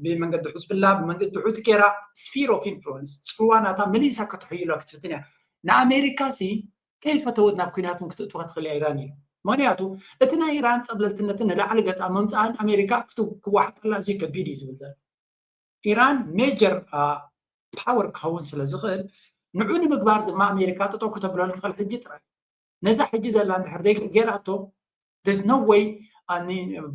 ብመንገዲ ሕዝብላ ብመንገዲ ሑቲ ገይራ ስፊር ኦፍ ኢንፍሉወንስ ፅልዋ ናታ መሊሳ ከተሕይሎ ክትፍትን እያ። ንኣሜሪካ ሲ ከይፈተወት ናብ ኩናት እውን ክትእትዋ ትኽእል እያ ኢራን ኢሉ። ምክንያቱ እቲ ናይ ኢራን ፀብለልትነትን ንላዕሊ ገፃ ምምፃእን ኣሜሪካ ክዋሓጠላ እዚ ከቢድ እዩ ዝብል ዘሎ። ኢራን ሜጀር ፓወር ክኸውን ስለ ዝኽእል ንዑ ንምግባር ድማ ኣሜሪካ ጠጠው ክተብለሉ ትኽእል ሕጂ ጥራይ። ነዛ ሕጂ ዘላ እንድሕር ዘይገይራቶ there's no way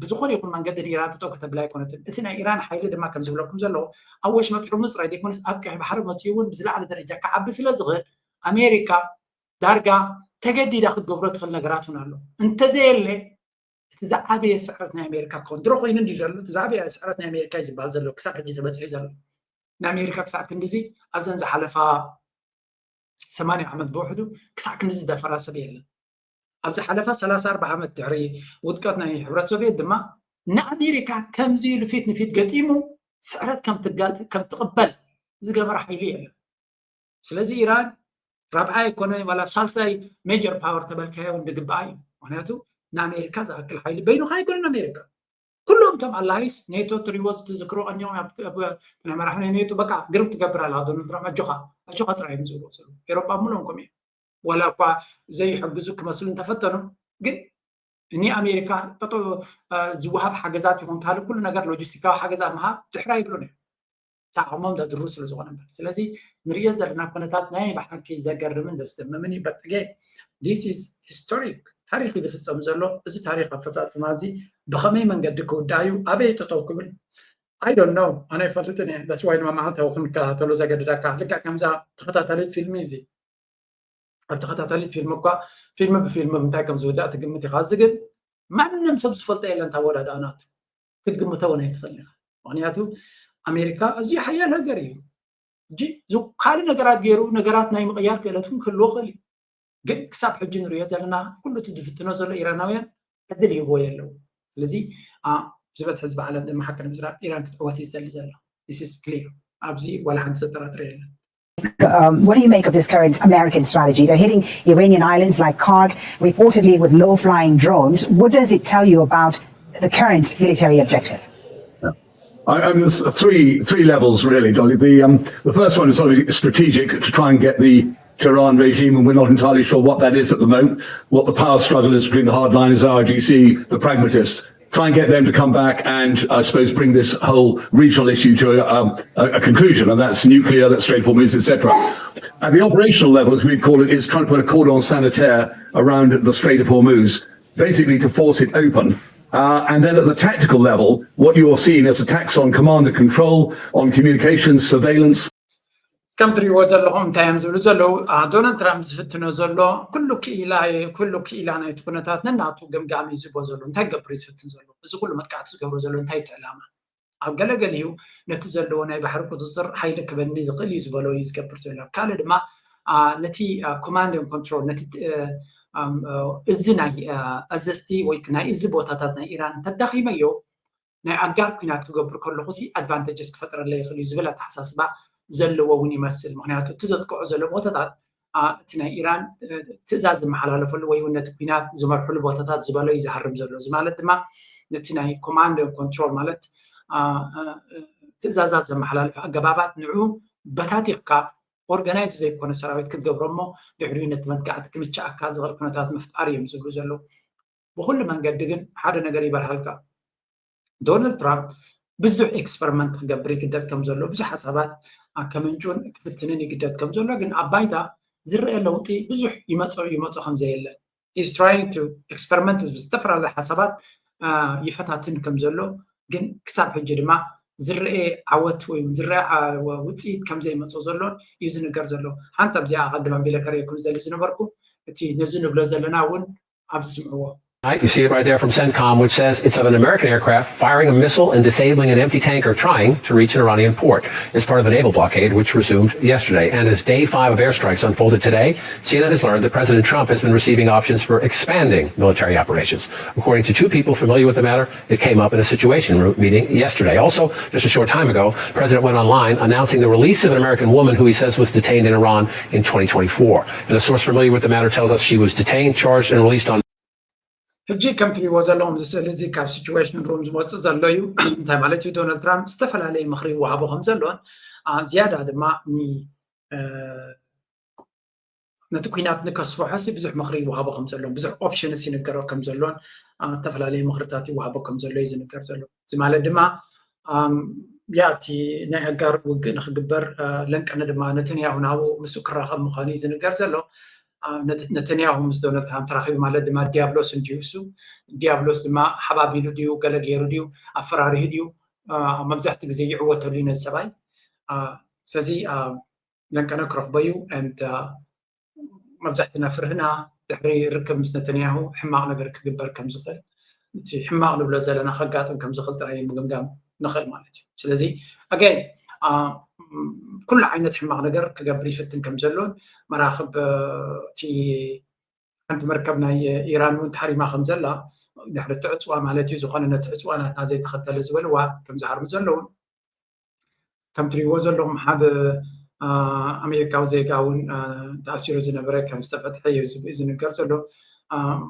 ብዝኾነ ይኹን መንገዲ ንኢራን ጠጠው ከተብላ ኣይኮነትን። እቲ ናይ ኢራን ሓይሊ ድማ ከም ዝብለኩም ዘለኹ ኣብ ወሽመጥ ሕርሙዝ ጥራይ ዘይኮነስ ኣብ ቀይሕ ባሕሪ መፂኡ እውን ብዝለዓለ ደረጃ ክዓቢ ስለ ዝኽእል ኣሜሪካ ዳርጋ ተገዲዳ ክትገብሮ ትኽእል ነገራት እውን ኣሎ። እንተዘየለ እቲ ዝዓበየ ስዕረት ናይ ኣሜሪካ ክኸውን ድሮ ኮይኑ እንዲ ዘሎ እቲ ዝዓበየ ስዕረት ናይ ኣሜሪካ እዩ ዝበሃል ዘሎ ክሳብ ሕጂ ተበፂሑ ዘሎ። ንኣሜሪካ ክሳብ ክንዲዚ ኣብዘን ዝሓለፋ ሰማንያ ዓመት ብውሕዱ ክሳብ ክንዲ ዝደፈራ ሰብ የለን። ኣብ ዝሓለፋ ሰላሳ ኣርባዓ ዓመት ድሕሪ ውድቀት ናይ ሕብረት ሶቪየት ድማ ንኣሜሪካ ከምዚ ኢሉ ፊት ንፊት ገጢሙ ስዕረት ከም ትቅበል ዝገበረ ሓይሊ የለን። ስለዚ ኢራን ራብዓይ ኣይኮነ ዋላ ሳልሳይ ሜጀር ፓወር ተበልካዮ እውን ዝግባኣ እዩ። ምክንያቱ ንኣሜሪካ ዝኣክል ሓይሊ በይኑካ ኣይኮነን ኣሜሪካ ኩሎም እቶም ኣላይስ ኔቶ ትሪዎ ትዝክሩ ቀኒኦም ናይ መራሒ ናይ ኔቶ በቃ ግርም ትገብር ኣላ ዶናልድ ትራምፕ ኣጆኻ ኣጆኻ ጥራይ እዮም ዝብሉ ዘለዉ። ኤሮጳ ሙሉኦም ከምኡ እዮም። ዋላ እኳ ዘይሕግዙ ክመስሉ እንተፈተኑ ግን ንኣሜሪካ ጠጠው ዝወሃብ ሓገዛት ይኹን ካልእ ኩሉ ነገር ሎጂስቲካዊ ሓገዛት ምሃብ ድሕር ኣይብሉን እዮም። ተዓቕሞም ዘድሩ ስለ ዝኾነ እምበር። ስለዚ ንሪኦ ዘለና ኩነታት ናይ ብሓቂ ዘገርምን ዘስደምምን እዩ። But again this is historic ታሪክ እዩ ዝፍፀም ዘሎ። እዚ ታሪክ ኣፈፃፅማ እዚ ብኸመይ መንገዲ ክውዳእ እዩ ኣበይ ጠጠው ክብል I don't know ኣነ ኣይፈልጥን እየ። That's why ድማ መዓልታዊ ክንከታተሎ ዘገድደካ ልክዕ ከምዛ ተኸታታሊት ፊልሚ እዚ ኣብ ተኸታታሊት ፊልም እኳ ፊልም ብፊልም ብምንታይ ከም ዝውዳእ ትግምት ኢኻ። እዚ ግን ማንም ሰብ ዝፈልጦ የለን። እታ ኣወዳድኣ ናቱ ክትግምቶ እውን ኣይትኽእልን ኢኻ። ምክንያቱ ኣሜሪካ ኣዝዩ ሓያል ሃገር እዩ። ሕጂ ካልእ ነገራት ገይሩ ነገራት ናይ ምቕያር ክእለት እውን ክህልዎ ይኽእል እዩ። ግን ክሳብ ሕጂ ንሪኦ ዘለና ኩሉ እቲ ዝፍትኖ ዘሎ ኢራናውያን ዕድል ይህብዎ የለው። ስለዚ ዝበዝሕ ህዝቢ ዓለም ድማ ሓቂ ንምዝራብ ኢራን ክትዕወት እዩ ዝደሊ ዘሎ። This is clear። ኣብዚ ዋላ ሓንቲ ዘጠራጥር የለን። Um, what do you make of this current American strategy? They're hitting Iranian islands like Karg, reportedly with low flying drones. What does it tell you about the current military objective? I, I mean, there's three three levels really, Dolly. The um, the first one is obviously strategic to try and get the Tehran regime, and we're not entirely sure what that is at the moment. What the power struggle is between the hardliners, I R G C, the pragmatists. Try and get them to come back and, I suppose, bring this whole regional issue to a, um, a, a conclusion, and that's nuclear, that's Strait of Hormuz, et cetera. At the operational level, as we call it, is trying to put a cordon sanitaire around the Strait of Hormuz, basically to force it open. Uh, and then at the tactical level, what you are seeing as attacks on command and control, on communications, surveillance, ከም ትሪእዎ ዘለኹም እንታይ እዮም ዝብሉ ዘለዉ? ዶናልድ ትራምፕ ዝፍትኖ ዘሎ ኩሉ ክኢላ ኩሉ ክኢላ ናይቲ ኩነታት ነናቱ ገምጋሚ ዝቦ ዘሎ እንታይ ገብር ዝፍትን ዘሎ እዚ ኩሉ መጥቃዕቲ ዝገብሮ ዘሎ እንታይ እቲ ዕላማ ኣብ ገለገሊኡ ነቲ ዘለዎ ናይ ባሕሪ ቁፅፅር ሓይሊ ክበኒ ዝኽእል እዩ ዝበሎ እዩ ዝገብር ዘሎ። ካልእ ድማ ነቲ command and control ነቲ እዚ ናይ ኣዘዝቲ ወይ ናይ እዚ ቦታታት ናይ ኢራን እንተዳኺመዮ ናይ ኣጋር ኩናት ክገብር ከለኹ ሲ ኣድቫንቴጅስ ክፈጥረለይ ይኽእል እዩ ዝብል ኣተሓሳስባ ዘለዎ እውን ይመስል። ምክንያቱ እቲ ዘጥቅዖ ዘሎ ቦታታት እቲ ናይ ኢራን ትእዛዝ ዝመሓላለፈሉ ወይ እውን ነቲ ኩናት ዝመርሕሉ ቦታታት ዝበሎ እዩ ዝሃርም ዘሎ። እዚ ማለት ድማ ነቲ ናይ command and control ማለት ትእዛዛት ዘመሓላልፍ ኣገባባት ንዑ በታቲኽካ organize ዘይኮነ ሰራዊት ክትገብሮ እሞ ድሕሪኡ ነቲ መጥቃዕቲ ክምችኣካ ዝኽእል ኩነታት ምፍጣር እዮም ዝብሉ ዘለዉ። ብኩሉ መንገዲ ግን ሓደ ነገር ይበርሃልካ። ዶናልድ ትራምፕ ብዙሕ experiment ክገብር ይግደድ ከም ዘሎ፣ ብዙሕ ሓሳባት ከምንጩን ክፍትንን ይግደድ ከም ዘሎ፣ ግን ኣብ ባይታ ዝረአ ለውጢ ብዙሕ ይመጾ ይመጾ ከም ዘየለ is trying to experiment ዝተፈላለዩ ሓሳባት ይፈታትን ከም ዘሎ፣ ግን ክሳብ ሕጂ ድማ ዝረአ ዓወት ወይ ዝረአ ውፅኢት ከም ዘይመጾ ዘሎን እዩ ዝንገር ዘሎ። ሓንቲ ኣብዚኣ ኣቐድም ኣቢለ ከርእየኩም ዝደሊ ዝነበርኩ እቲ ነዚ ንብሎ ዘለና እውን ኣብዚ ስምዕዎ። You see it right there from CENTCOM, which says it's of an American aircraft firing a missile and disabling an empty tanker trying to reach an Iranian port. It's part of the naval blockade, which resumed yesterday. And as day five of airstrikes unfolded today, C N N has learned that President Trump has been receiving options for expanding military operations. According to two people familiar with the matter, it came up in a Situation Room meeting yesterday. Also, just a short time ago, the president went online announcing the release of an American woman who he says was detained in Iran in twenty twenty-four. And a source familiar with the matter tells us she was detained, charged, and released on ሕጂ ከም ትሪእዎ ዘለኹም እዚ ስእሊ እዚ ካብ ሲቹዌሽን ሩም ዝመፅእ ዘሎ እዩ። እንታይ ማለት እዩ? ዶናልድ ትራምፕ ዝተፈላለየ ምኽሪ ይወሃቦ ከም ዘሎን ዝያዳ ድማ ነቲ ኩናት ንከስፍሖ ሲ ብዙሕ ምኽሪ ይወሃቦ ከም ዘሎን ብዙሕ ኦፕሽንስ ይንገሮ ከም ዘሎን ዝተፈላለየ ምኽርታት ይወሃቦ ከም ዘሎ እዩ ዝንገር ዘሎ። እዚ ማለት ድማ ያ እቲ ናይ ኣጋር ውግእ ንክግበር ለንቀነ ድማ ነተንያሁ ናብኡ ምስኡ ክራኸብ ምዃኑ እዩ ዝንገር ዘሎ። ነተንያሁ ምስ ዶናልድ ትራምፕ ተራኺቡ ማለት ድማ ዲያብሎስ እንድዩ እሱ። ዲያብሎስ ድማ ሓባቢሉ ድዩ ገለ ገይሩ ድዩ ኣፈራሪሁ ድዩ መብዛሕትኡ ግዜ ይዕወተሉ እዩ ነዚ ሰብኣይ። ስለዚ ለንቀነ ክረኽቦ እዩ። መብዛሕትና ፍርህና ድሕሪ ርክብ ምስ ነተንያሁ ሕማቕ ነገር ክግበር ከም ዝኽእል፣ እቲ ሕማቕ ንብሎ ዘለና ከጋጥም ከም ዝኽእል ጥራይ ምግምጋም ንኽእል ማለት እዩ። ስለዚ ኣገን ኩሉ ዓይነት ሕማቕ ነገር ክገብር ይፍትን ከም ዘሎን መራኽብ እቲ ሓንቲ መርከብ ናይ ኢራን እውን ተሓሪማ ከም ዘላ ድሕሪ እቲ ዕፅዋ ማለት እዩ። ዝኾነ ነቲ ዕፅዋ ናትና ዘይተኸተለ ዝበልዋ ከም ዝሃርሙ ዘለውን ከም ትሪእዎ ዘለኹም ሓደ ኣሜሪካዊ ዜጋ እውን ተኣሲሩ ዝነበረ ከም ዝተፈትሐ እዩ ዝንገር ዘሎ። ኣብ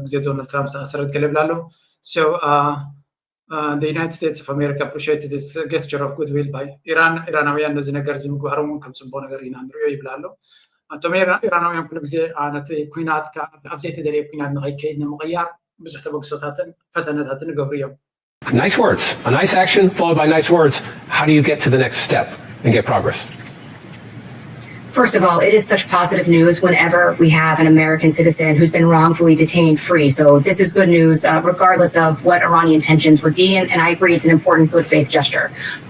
ግዜ ዶናልድ ትራምፕ ዝተኣሰረት ገለ ይብላ ኣሎ። So the United States of America appreciate this gesture of goodwill by Iran. ኢራናውያን ነዚ ነገር እዚ ምግባሮም እውን ከም ፅቡቕ ነገር ኢና ንሪኦ ይብላ ኣሎ። እቶም ኢራናውያን ኩሉ ግዜ ነቲ ኩናት ኣብ ዘይተደለየ ኩናት ንኸይከይድ ንምቕያር ብዙሕ ተበግሶታትን ፈተነታትን ይገብሩ እዮም። Nice words, a nice action followed by nice words. How do you get to the next step and get progress? First of all, it is such positive news whenever we have an American citizen who's been wrongfully detained free. So this is good news, uh, regardless of what Iranian tensions would be. And, and I agree, it's an important good faith gesture.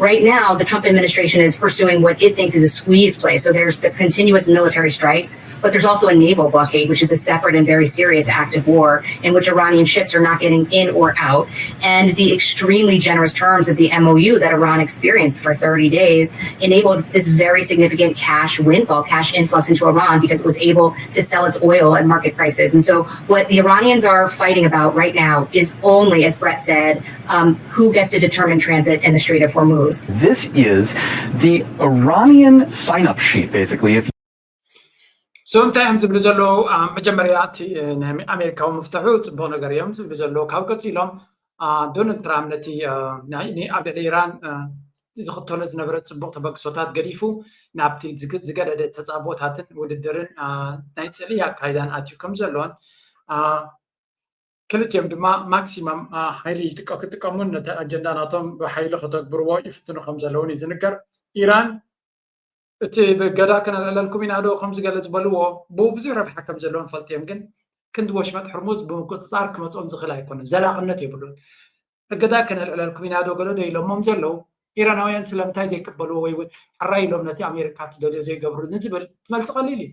Right now, the Trump administration is pursuing what it thinks is a squeeze play. So there's the continuous military strikes, but there's also a naval blockade, which is a separate and very serious act of war in which Iranian ships are not getting in or out. And the extremely generous terms of the M O U that Iran experienced for thirty days enabled this very significant cash windfall, cash influx into Iran because it was able to sell its oil at market prices. And so, what the Iranians are fighting about right now is only, as Brett said, um, who gets to determine transit in the Strait of Hormuz. This is the Iranian sign up sheet, basically. If so እንታይ እዮም ዝብሉ ዘለዉ? መጀመርያ እቲ ናይ ኣሜሪካዊ ምፍትሑ ፅቡቕ ነገር እዮም ዝብሉ ዘለዉ። ካብ ቀፂሎም ዶናልድ ትራምፕ ነቲ ኣብ ልዕሊ ኢራን ዝኽተሎ ዝነበረ ፅቡቕ ተበግሶታት ገዲፉ ናብቲ ዝገደደ ተፃብኦታትን ውድድርን ናይ ፅልኢ ኣካይዳን ኣትዩ ከም ዘሎን ክልቲኦም ድማ ማክሲመም ሓይሊ ክጥቀሙን ነቲ ኣጀንዳ ናቶም ብሓይሊ ከተግብርዎ ይፍትኑ ከም ዘለውን እዩ ዝንገር። ኢራን እቲ ብእገዳ ከነልዕለልኩም ኢና ዶ ከምዚ ገለ ዝበልዎ ብኡ ብዙሕ ረብሓ ከም ዘለዎም ፈልጥዮም፣ ግን ክንዲ ወሽመጥ ሕርሙዝ ብምቁፅፃር ክመፅኦም ዝኽእል ኣይኮነን፣ ዘላቕነት የብሉን። እገዳ ከነልዕለልኩም ኢና ዶ ገለ ዶ ኢሎሞም ዘለዉ ኢራናውያን ስለምንታይ ዘይቅበልዎ ወይ እውን ሕራይ ኢሎም ነቲ ኣሜሪካ ትደልዮ ዘይገብሩ ንዝብል ትመልፂ ቀሊል እዩ።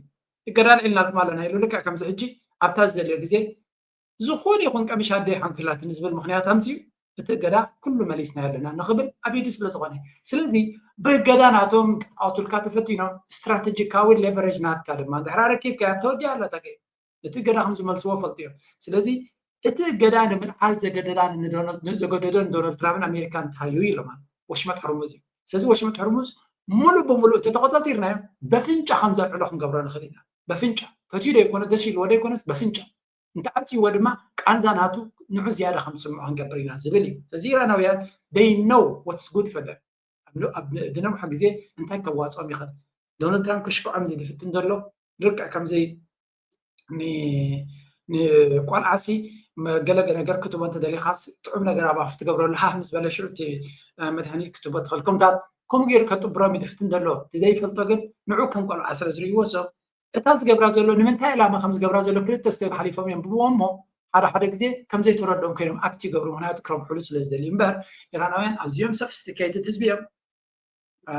እገዳ ኣልዒልናልኩም ኣለና ኢሉ ልክዕ ከምዚ ሕጂ ኣብታ ዝደልዮ ግዜ ዝኾነ ይኹን ቀሚሽ ኣደይ ሓንኪላትኒ ዝብል ምኽንያት ኣምፅኡ እቲ እገዳ ኩሉ መሊስናዮ ኣለና ንኽብል ኣቢዱ ስለ ዝኾነ። ስለዚ ብእገዳ ናቶም ክፃወቱልካ ተፈቲኖም ስትራተጂካዊ ሌቨሬጅ ናትካ ድማ እንድሕር ኣረኪብካዮም ተወዲኣ ኣላ እታ ጌም። እቲ እገዳ ከም ዝመልስዎ ፈልጡ እዮም። ስለዚ እቲ እገዳ ንምልዓል ዘገደዳ ዘገደዶ ንዶናልድ ትራምፕን ኣሜሪካን እንታይ እዩ ኢሎም ኣሎ ወሽመጥ ሕርሙዝ እዩ። ስለዚ ወሽመጥ ሕርሙዝ ሙሉእ ብሙሉእ እንተተቆፃፂርናዮ፣ በፍንጫ ከም ዘልዕሎ ክንገብሮ ንኽእል ኢና። በፍንጫ ፈትዩ ዶ ይኮነ፣ ደስ ኢልዎ ዶ ይኮነስ፣ በፍንጫ እንተዓፅይዎ ድማ፣ ቃንዛ ናቱ ንዑ ዝያዳ ከም ዝስምዖ ክንገብር ኢና ዝብል እዩ። ስለዚ ኢራናውያን፣ they know what's good for them። ኣብ ን- ኣብ ን- ዝነውሐ ግዜ እንታይ ከዋፅኦም ይኽእል። ዶናልድ ትራምፕ ክሽክዖም ድዩ ዝፍትን ዘሎ? ልክዕ ከምዚ ን- ንቆልዓሲ መ- ገለ ነገር ክትቦ እንተደሊኻስ፣ ጥዑም ነገር ኣብ ኣፉ ትገብረሉ፣ ሃህ ምስ በለ ሽዑ እቲ እ፣ መድሃኒት ክትቦ ትኽእል። ከምታት ከምኡ ገይሩ ከጥብሮም ይድፍትን ዘሎ። እቲ ዘይፈልጦ ግን ንዑ ከም ቆልዓ ስለ ዝርእይዎ፣ ሰብ እታ ዝገብራ ዘሎ፣ ንምንታይ ዕላማ ከም ዝገብራ ዘሎ ክልተ ስቴፕ ሓሊፎም እዮም ብብዎ እሞ፣ ሓደ ሓደ ግዜ ከም ዘይተረድኦም ኮይኖም ኣክት ይገብሩ፣ ምክንያቱ ክረብሕሉ ስለ ዝደልዩ። እምበር ኢራናውያን ኣዝዮም ሶፊስቲኬትድ ህዝቢ እዮም። አ፣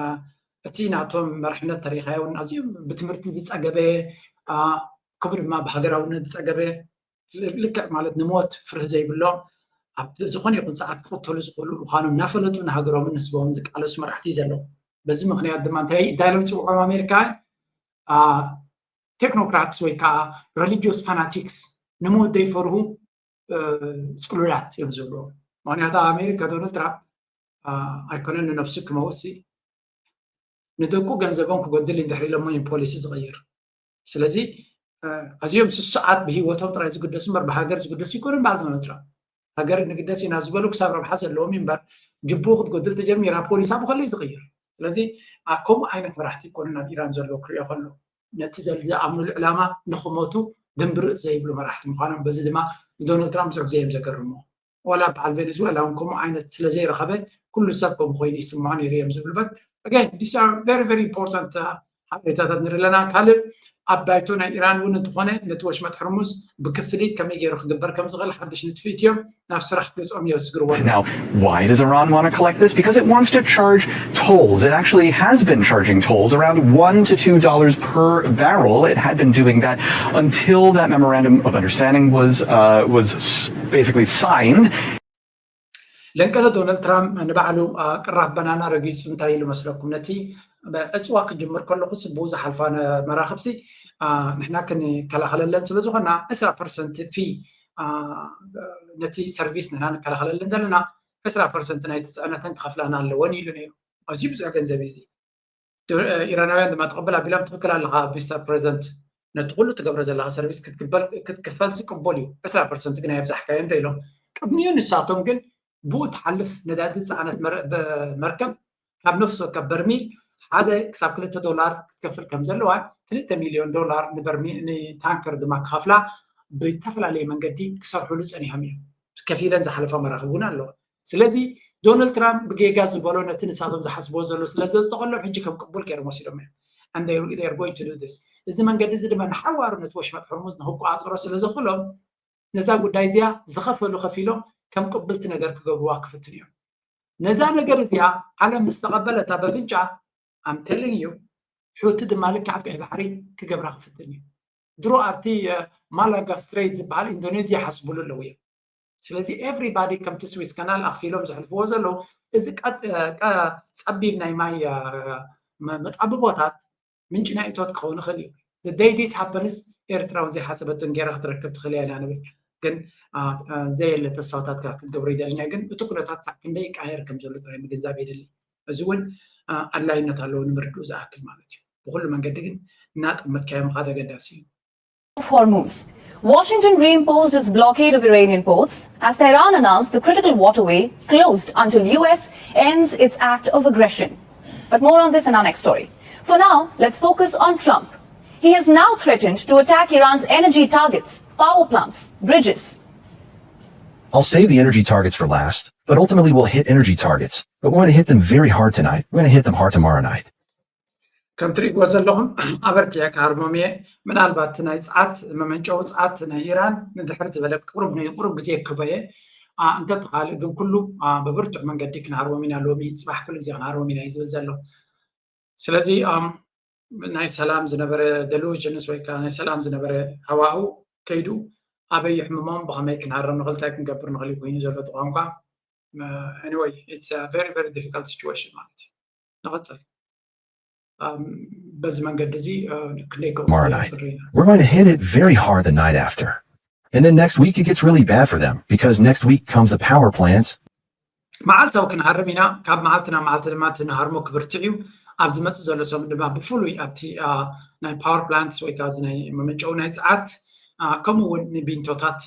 እቲ ናቶም መርሕነት ተሪኻዮ እውን ኣዝዮም ብትምህርቲ ዝፀገበ፣ አ፣ ከምኡ ድማ ብሃገራውነት ዝፀገበ፣ ል- ልክዕ ማለት ንሞት ፍርህ ዘይብሎም፣ ኣብ ዝኾነ ይኹን ሰዓት ክቕተሉ ዝኽእሉ ምዃኖም እናፈለጡ ንሃገሮምን ንህዝቦምን ዝቃለሱ መራሕቲ እዩ ዘለዉ። በዚ ምኽንያት ድማ እንታይ እንታይ ኢሎም ይፅውዖም ኣሜሪካውያን? ቴክኖክራትስ ወይ ከዓ ሬሊጂዮስ ፋናቲክስ፣ ንሞት ዘይፈርሁ እ፣ ፅሉላት እዮም ዝብልዎ። ምክንያቱ ኣብ ኣሜሪካ ዶናልድ ትራምፕ አ፣ ኣይኮነን ንነብሱ ክመውት ሲ፣ ንደቁ ገንዘቦም ክጎድል እንድሕር ኢሎሞ እዮም ፖሊሲ ዝቕይር። ስለዚ እ፣ ኣዝዮም ስሱዓት ብሂወቶም ጥራይ ዝግደሱ እምበር ብሃገር ዝግደሱ ይኮኑን በዓል ዶናልድ ትራምፕ። ሃገር ንግደስ ኢና ዝበሉ ክሳብ ረብሓ ዘለዎም እዩ እምበር፣ ጅቡኡ ክትጎድል ተጀሚራ ፖሊሳ ብኸሎ እዩ ዝቕይር። ስለዚ አ፣ ከምኡ ዓይነት መራሕቲ ይኮኑን ኣብ ኢራን ዘለዉ ክሪኦ ከሎ፣ ነቲ ዘል- ዝኣምኑሉ ዕላማ ንኽሞቱ ድንብርእ ዘይብሉ መራሕቲ ምዃኖም፣ በዚ ድማ ንዶናልድ ትራምፕ ብዙሕ ግዜ እዮም ዘገርምዎ። ዋላ በዓል ቬኔዙዌላ እውን ከምኡ ዓይነት ስለ ዘይረኸበ፣ ኩሉ ሰብ ከምኡ ኮይኑ ይስምዖ ነይሩ እዮም ዝብሉ። But again, these are very, very important ሓበሬታታት ንርኢ ኣለና። ካልእ ኣብ ባይቶ ናይ ኢራን እውን እንተኾነ ነቲ ወሽመጥ ሕርሙዝ ብክፍሊት ከመይ ገይሩ ክግበር ከም ዝኽእል ሓድሽ ንጥፊት እዮም። ናብ ስራሕ ገጾም የስግርዎ ኣለዉ። Now, why does Iran want to collect this? Because it wants to charge tolls. It actually has been charging tolls around one to two dollars per barrel. It had been doing that until that memorandum of understanding was uh, was s- basically signed. ለንቀለ ዶናልድ ትራምፕ ንባዕሉ አ፣ ቅራፍ በናና ረጊፁ እንታይ ኢሉ መስለኩም? ነቲ ዕፅዋ ክጅምር ከለኹስ ብኡ ዝሓልፋ ነ- መራኽብሲ አ፣ ንሕና ክንከላኸለለን ስለ ዝኾና ዕስራ ፐርሰንት ፊ አ፣ ነቲ ሰርቪስ ንሕና ንከላኸለለን ዘለና ዕስራ ፐርሰንት ናይቲ ፅዕነተን ክኸፍላና ኣለወን ኢሉ ነይሩ። ኣዝዩ ብዙሕ ገንዘብ እዩ እዚ። ዶ- ኢራናውያን ድማ ተቐበል ኣቢሎም ትኽክል ኣለኻ ሚስተር ፕሬዚደንት፣ ነቲ ኩሉ ትገብሮ ዘለኻ ሰርቪስ ክትክበል ክትክፈልሲ ቅቡል እዩ፣ ዕስራ ፐርሰንት ግን ኣየብዛሕካዮን ዶ ኢሎም። ቅድሚኡ ንሳቶም ግን ብኡ ትሓልፍ ነዳዲ ዝፀዓነት መር- በ- መርከብ ካብ ነፍሲ ወከፍ በርሚል ሓደ ክሳብ ክልተ ዶላር ክትከፍል ከም ዘለዋ፣ ክልተ ሚልዮን ዶላር ንበርሚ- ንታንከር ድማ ክኸፍላ ብዝተፈላለየ መንገዲ ክሰርሕሉ ፀኒሖም እዮም። ከፊለን ዝሓለፋ መራኽብ እውን ኣለዋ። ስለዚ ዶናልድ ትራምፕ ብጌጋ ዝበሎ ነቲ ንሳቶም ዝሓስብዎ ዘሎ ስለ ዘዝጠቐሎም ሕጂ ከም ቅቡል ገይሮም ወሲዶም እዮም። And they- they are going to do this። እዚ መንገዲ እዚ ድማ ንሓዋሩ ነቲ ወሽመጥ ሕርሙዝ ንክቆፃፀሮ ስለ ዘኽእሎም ነዛ ጉዳይ እዚኣ ዝኸፈሉ ከፊሎም ከም ቅብልቲ ነገር ክገብርዋ ክፍትን እዮም። ነዛ ነገር እዚኣ ዓለም ምስ ተቐበለታ በፍንጫ ኣምተልን እዩ፣ ሑቲ ድማ ልክዕ ኣብ ቀይ ባሕሪ ክገብራ ክፍትን እዩ። ድሮ ኣብቲ ማላጋ ስትሬት ዝበሃል ኢንዶኔዝያ ሓስብሉ ኣለዉ እዮም። ስለዚ ኤቭሪባዲ ከምቲ ስዊስ ካናል ኣኽፊሎም ዘሕልፍዎ ዘለዉ፣ እዚ ቀጥ- ቀ- ፀቢብ ናይ ማይ አ፣ መ- መፃብቦታት ምንጪ ናይ እቶት ክኸውን ይኽእል እዩ። The day this happens ኤርትራ እውን ዘይሓሰበትን ገይራ ክትረክብ ትኽእል እያ ኢና ንብል። ግን አ፣ አ፣ ዘየለ ተስፋታት ክትገብሩ ይደልና። ግን እቲ ኩነታት ሳዕ ክንደይ ይቀያየር ከም ዘሎ ጥራይ ምግንዛብ የድሊ። እዚ እውን አ፣ ኣድላይነት ኣለዎ ንምርድኡ ዝኣክል ማለት እዩ። ብኩሉ መንገዲ ግን እናጠመትካዮ ምኻድ ኣገዳሲ እዩ። Hormuz. Washington reimposed its blockade of Iranian ports as Tehran announced the critical waterway closed until U S ends its act of aggression. But more on this in our next story. For now, let's focus on Trump. He has now threatened to attack Iran's energy targets, power plants, bridges. I'll save the energy targets for last, but ultimately we'll hit energy targets. But we're going to hit them very hard tonight. We're going to hit them hard tomorrow night. ከም ትርእይዎ ዘለኹም ኣበርቲዐ ክሃርሞም እየ። ምናልባት ናይ ፀዓት መመንጨዊ ፀዓት ናይ ኢራን ንድሕር ዝበለ ቁሩብ ቁሩብ ግዜ ክህቦ እየ። አ፣ እንተተኻልእ ግን ኩሉ አ፣ ብብርቱዕ መንገዲ ክንሃርሞም ኢና። ሎሚ ፅባሕ ኩሉ ግዜ ክንሃርሞም ኢና እዩ ዝብል ዘሎ። ስለዚ ኣም፣ ናይ ሰላም ዝነበረ ደሉዥንስ ወይ ከዓ ናይ ሰላም ዝነበረ ሃዋሁ ከይዱ ኣበይ ይሕምሞም፣ ብኸመይ ክንሃረም ንኽእል፣ እንታይ ክንገብር ንኽእል እዩ ኮይኑ ዘሎ እቲ ቋንቋ። Anyway, it's a very, very difficult situation ማለት እዩ። ንቐፅል። ኣም፣ በዚ መንገዲ እዚ አ፣ ክንደይ Tomorrow ከውፅኦ night. ይኽእል ኢና። We're going to hit it very hard the night after. And then next week it gets really bad for them because next week comes the power plants. መዓልታዊ ክንሃርም ኢና። ካብ መዓልቲ ናብ መዓልቲ ድማ እቲ ንሃርሞ ክብርትዕ እዩ። ኣብ ዝመፅእ ዘሎ ሰሙን ድማ ብፍሉይ ኣብቲ ናይ power plants ወይ ከዓ ናይ መመንጨዊ ናይ ፀዓት ከምኡ እውን ንቢንቶታት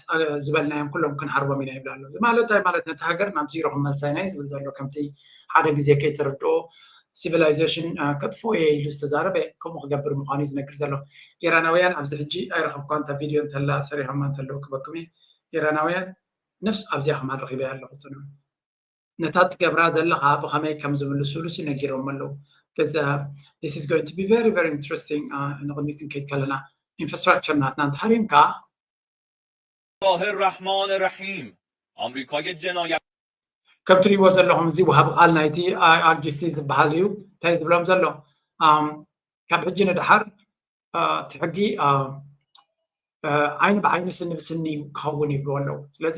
ዝበልናዮም ኩሎም ክንሃርቦም ኢና ይብል ኣሎ። እዚ ማለት እንታይ ማለት? ነቲ ሃገር ናብ ዚሮ ክመልሳ ኢና እዩ ዝብል ዘሎ። ከምቲ ሓደ ግዜ ከይተረድኦ civilization ከጥፍኦ እየ ኢሉ ዝተዛረበ ከምኡ ክገብር ምዃኑ እዩ ዝነግር ዘሎ። ኢራናውያን ኣብዚ ሕጂ ኣይረኸብኳ እንተ ቪድዮ እንተላ ሰሪሖማ እንተለዉ ክበኩም እየ። ኢራናውያን ነፍስ ኣብዚኣ ከማን ረኺበያ ኣለኹ ጽንዑ። ነታ ትገብራ ዘለኻ ብኸመይ ከም ዝምልሱሉ ሲ ነጊሮም ኣለዉ። This is going to be very very interesting ንቕድሚት ክንከይድ ከለና ኢንፍራስትራክቸር ናትና እንተሃሪምካ الله الرحمن الرحیم آمریکای جنایت ከም ትሪእዎ ዘለኹም እዚ ወሃቢ ቃል ናይቲ IRGC ዝበሃል እዩ እንታይ ዝብሎም ዘሎ ካብ ሕጂ ንድሓር እቲ ሕጊ ዓይኒ ብዓይኒ ስኒ ብስኒ ክኸውን ይብልዎ ኣለዉ ስለዚ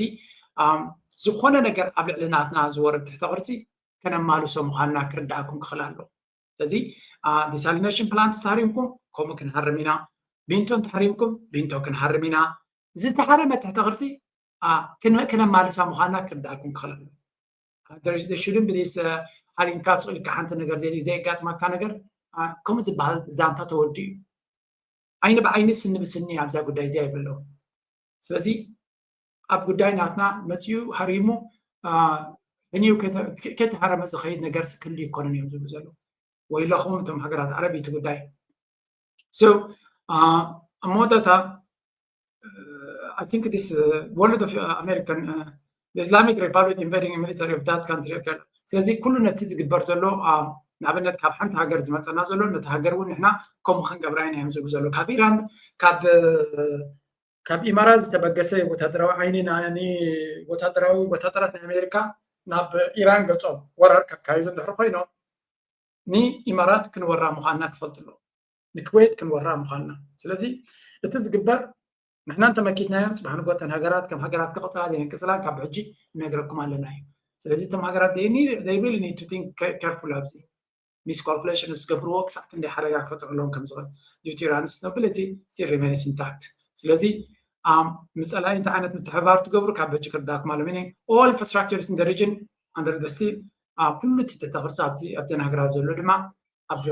ዝኾነ ነገር ኣብ ልዕሊ ናትና ዝወርድ ትሕተ ቅርፂ ከነማልሶ ምዃንና ክርዳእኩም ክኽእል ኣለዎ ስለዚ desalination plant ተሃሪምኩም ከምኡ ክንሃርም ኢና ቢንቶ እንተሃሪምኩም ቢንቶ ክንሃርም ኢና ዝተሃረመ ትሕተ ቅርፂ ክነማልሳ ምዃንና ክርዳእኩም ክኽእል ኣለዎ shouldn't be this ሃሪምካ ስቕ ኢልካ ሓንቲ ነገር ዘየጋጥመካ ነገር ከምኡ ዝበሃል ዛንታ ተወዲኡ እዩ ዓይኒ ብዓይኒ ስኒ ብስኒ ኣብዛ ጉዳይ እዚኣ ይብለዉ ስለዚ ኣብ ጉዳይ ናትና መፅኡ ሃሪሙ ሕኒው ከይተሃረመ ዝኸይድ ነገር ክህሉ ይኮነን እዮም ዝብሉ ዘለዉ ወይለኹም እቶም ሃገራት ዓረብ እቲ ጉዳይ so መወዳእታ I think this uh, World of uh, American uh, the Islamic Republic invading a military of that country ስለዚ ኩሉ ነቲ ዝግበር ዘሎ ንኣብነት ካብ ሓንቲ ሃገር ዝመፀና ዘሎ ነቲ ሃገር እውን ንሕና ከምኡ ክንገብራ ኢና እዮም ዝብሉ ዘሎ ካብ ኢራን ካብ ካብ ኢማራት ዝተበገሰ ወታደራዊ ዓይኒ ወታደራዊ ወታደራት ናይ ኣሜሪካ ናብ ኢራን ገፆም ወራር ከካይዙ እንድሕር ኮይኖም ንኢማራት ክንወራ ምዃንና ክፈልጡ ኣለዎ ንክዌት ክንወራ ምዃንና ስለዚ እቲ ዝግበር ንሕና እንተመኪትናዮ ፅባሕ ንጎተን ሃገራት ከም ሃገራት ክቕፅላ ዘይንቅፅላን ካብ ሕጂ ነግረኩም ኣለና እዩ ስለዚ እቶም ሃገራት they really need to think careful ኣብዚ miscalculation ዝገብርዎ ክሳዕ ክንደይ ሓደጋ ክፈጥረሎም ከም ዝኽእል due to Iran's nobility still remains intact ስለዚ ምስ ፀላኢ እንታይ ዓይነት ምትሕብባር ትገብሩ ካብ ሕጂ ክርዳእኩም ኣሎ meaning all infrastructures in the region under the sea ኩሉ እቲ ትሕተ ቅርፂ ኣብተን ሃገራት ዘሎ ድማ ኣብ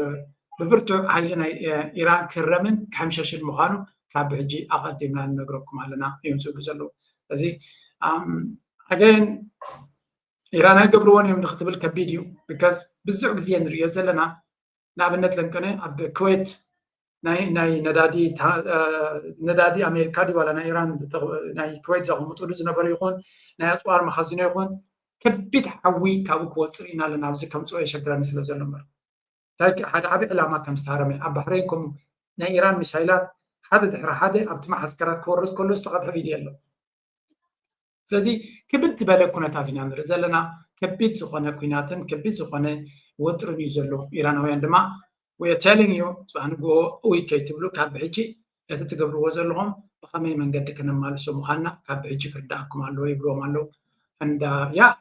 ብብርቱዕ ሓይሊ ናይ ኢራን ክረምን ክሕምሸሽን ምዃኑ ካብ ሕጂ ኣቐዲምና ንነግረኩም ኣለና እዮም ዝብሉ ዘለዉ እዚ ኣገን ኢራን ኣይገብርዎን እዮም ንክትብል ከቢድ እዩ because ብዙሕ ግዜ ንሪኦ ዘለና ንኣብነት ለምቀነ ኣብ ኩዌት ናይ ነዳዲ ነዳዲ ኣሜሪካ ድዩ ዋላ ናይ ኢራን ናይ ኩዌት ዘቐምጡሉ ዝነበሩ ይኹን ናይ ኣፅዋር መኻዚኖ ይኹን ከቢድ ሓዊ ካብኡ ክወፅእ ኢና ኣለና ኣብዚ ከምፅኦ የሸግረኒ ስለ ዘሎ እምበር እንታይ ሓደ ዓብዪ ዕላማ ከም ዝተሃረመ ኣብ ባሕረይን ከምኡ ናይ ኢራን ሚሳይላት ሓደ ድሕሪ ሓደ ኣብቲ መዓስከራት ክወርድ ከሎ ዝተቐድሐ ቪድዮ ኣሎ ስለዚ ክብድ ዝበለ ኩነታት ኢና ንርኢ ዘለና ከቢድ ዝኾነ ኩናትን ከቢድ ዝኾነ ወጥርን እዩ ዘሎ ኢራናውያን ድማ we are telling you ፅባሕ ንግሆ እውይ ከይትብሉ ካብ ብሕጂ እቲ ትገብርዎ ዘለኹም ብኸመይ መንገዲ ክነማልሶ ምዃንና ካብ ብሕጂ ክርዳእኩም ኣለዎ ይብልዎም ኣለዉ and yeah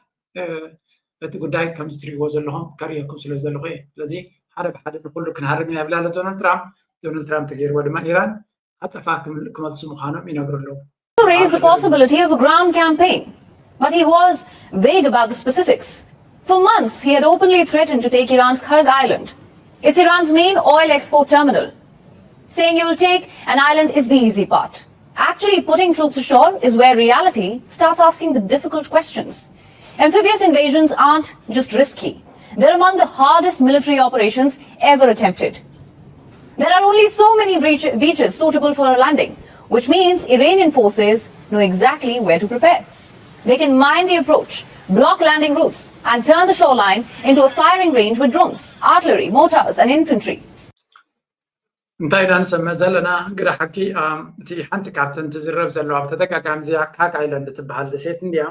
እቲ ጉዳይ ከምዚ ትሪእዎ ዘለኹም ከርእየኩም ስለ ዘለኹ እየ ስለዚ ሓደ ብሓደ ንኩሉ ክንሃርም ኢና ይብል ኣሎ ዶናልድ ትራምፕ ዶናልድ ትራምፕ ተገይርዎ ድማ ኢራን ኣጸፋ ክመልሱ ምዃኖም ይነግሩ ኣለዉ raised the possibility of a ground campaign, but he was vague about the specifics. For months, he had openly threatened to take Iran's Kharg island. It's Iran's main oil export terminal. Saying you'll take an island is the easy part. Actually putting troops ashore is where reality starts asking the difficult questions. Amphibious invasions aren't just risky, they're among the hardest military operations ever attempted. There are only so many beaches suitable for a landing, which means Iranian forces know exactly where to prepare. They can mine the approach, block landing routes, and turn the shoreline into a firing range with drones, artillery, mortars, and infantry. እንታይ ኢና ንሰምዕ ዘለና ግዳ ሓቂ እቲ ሓንቲ ካብተን ትዝረብ ዘለዋ ብተደጋጋሚ እዚኣ ካግ ኣይላንድ ትበሃል ደሴት እንድያ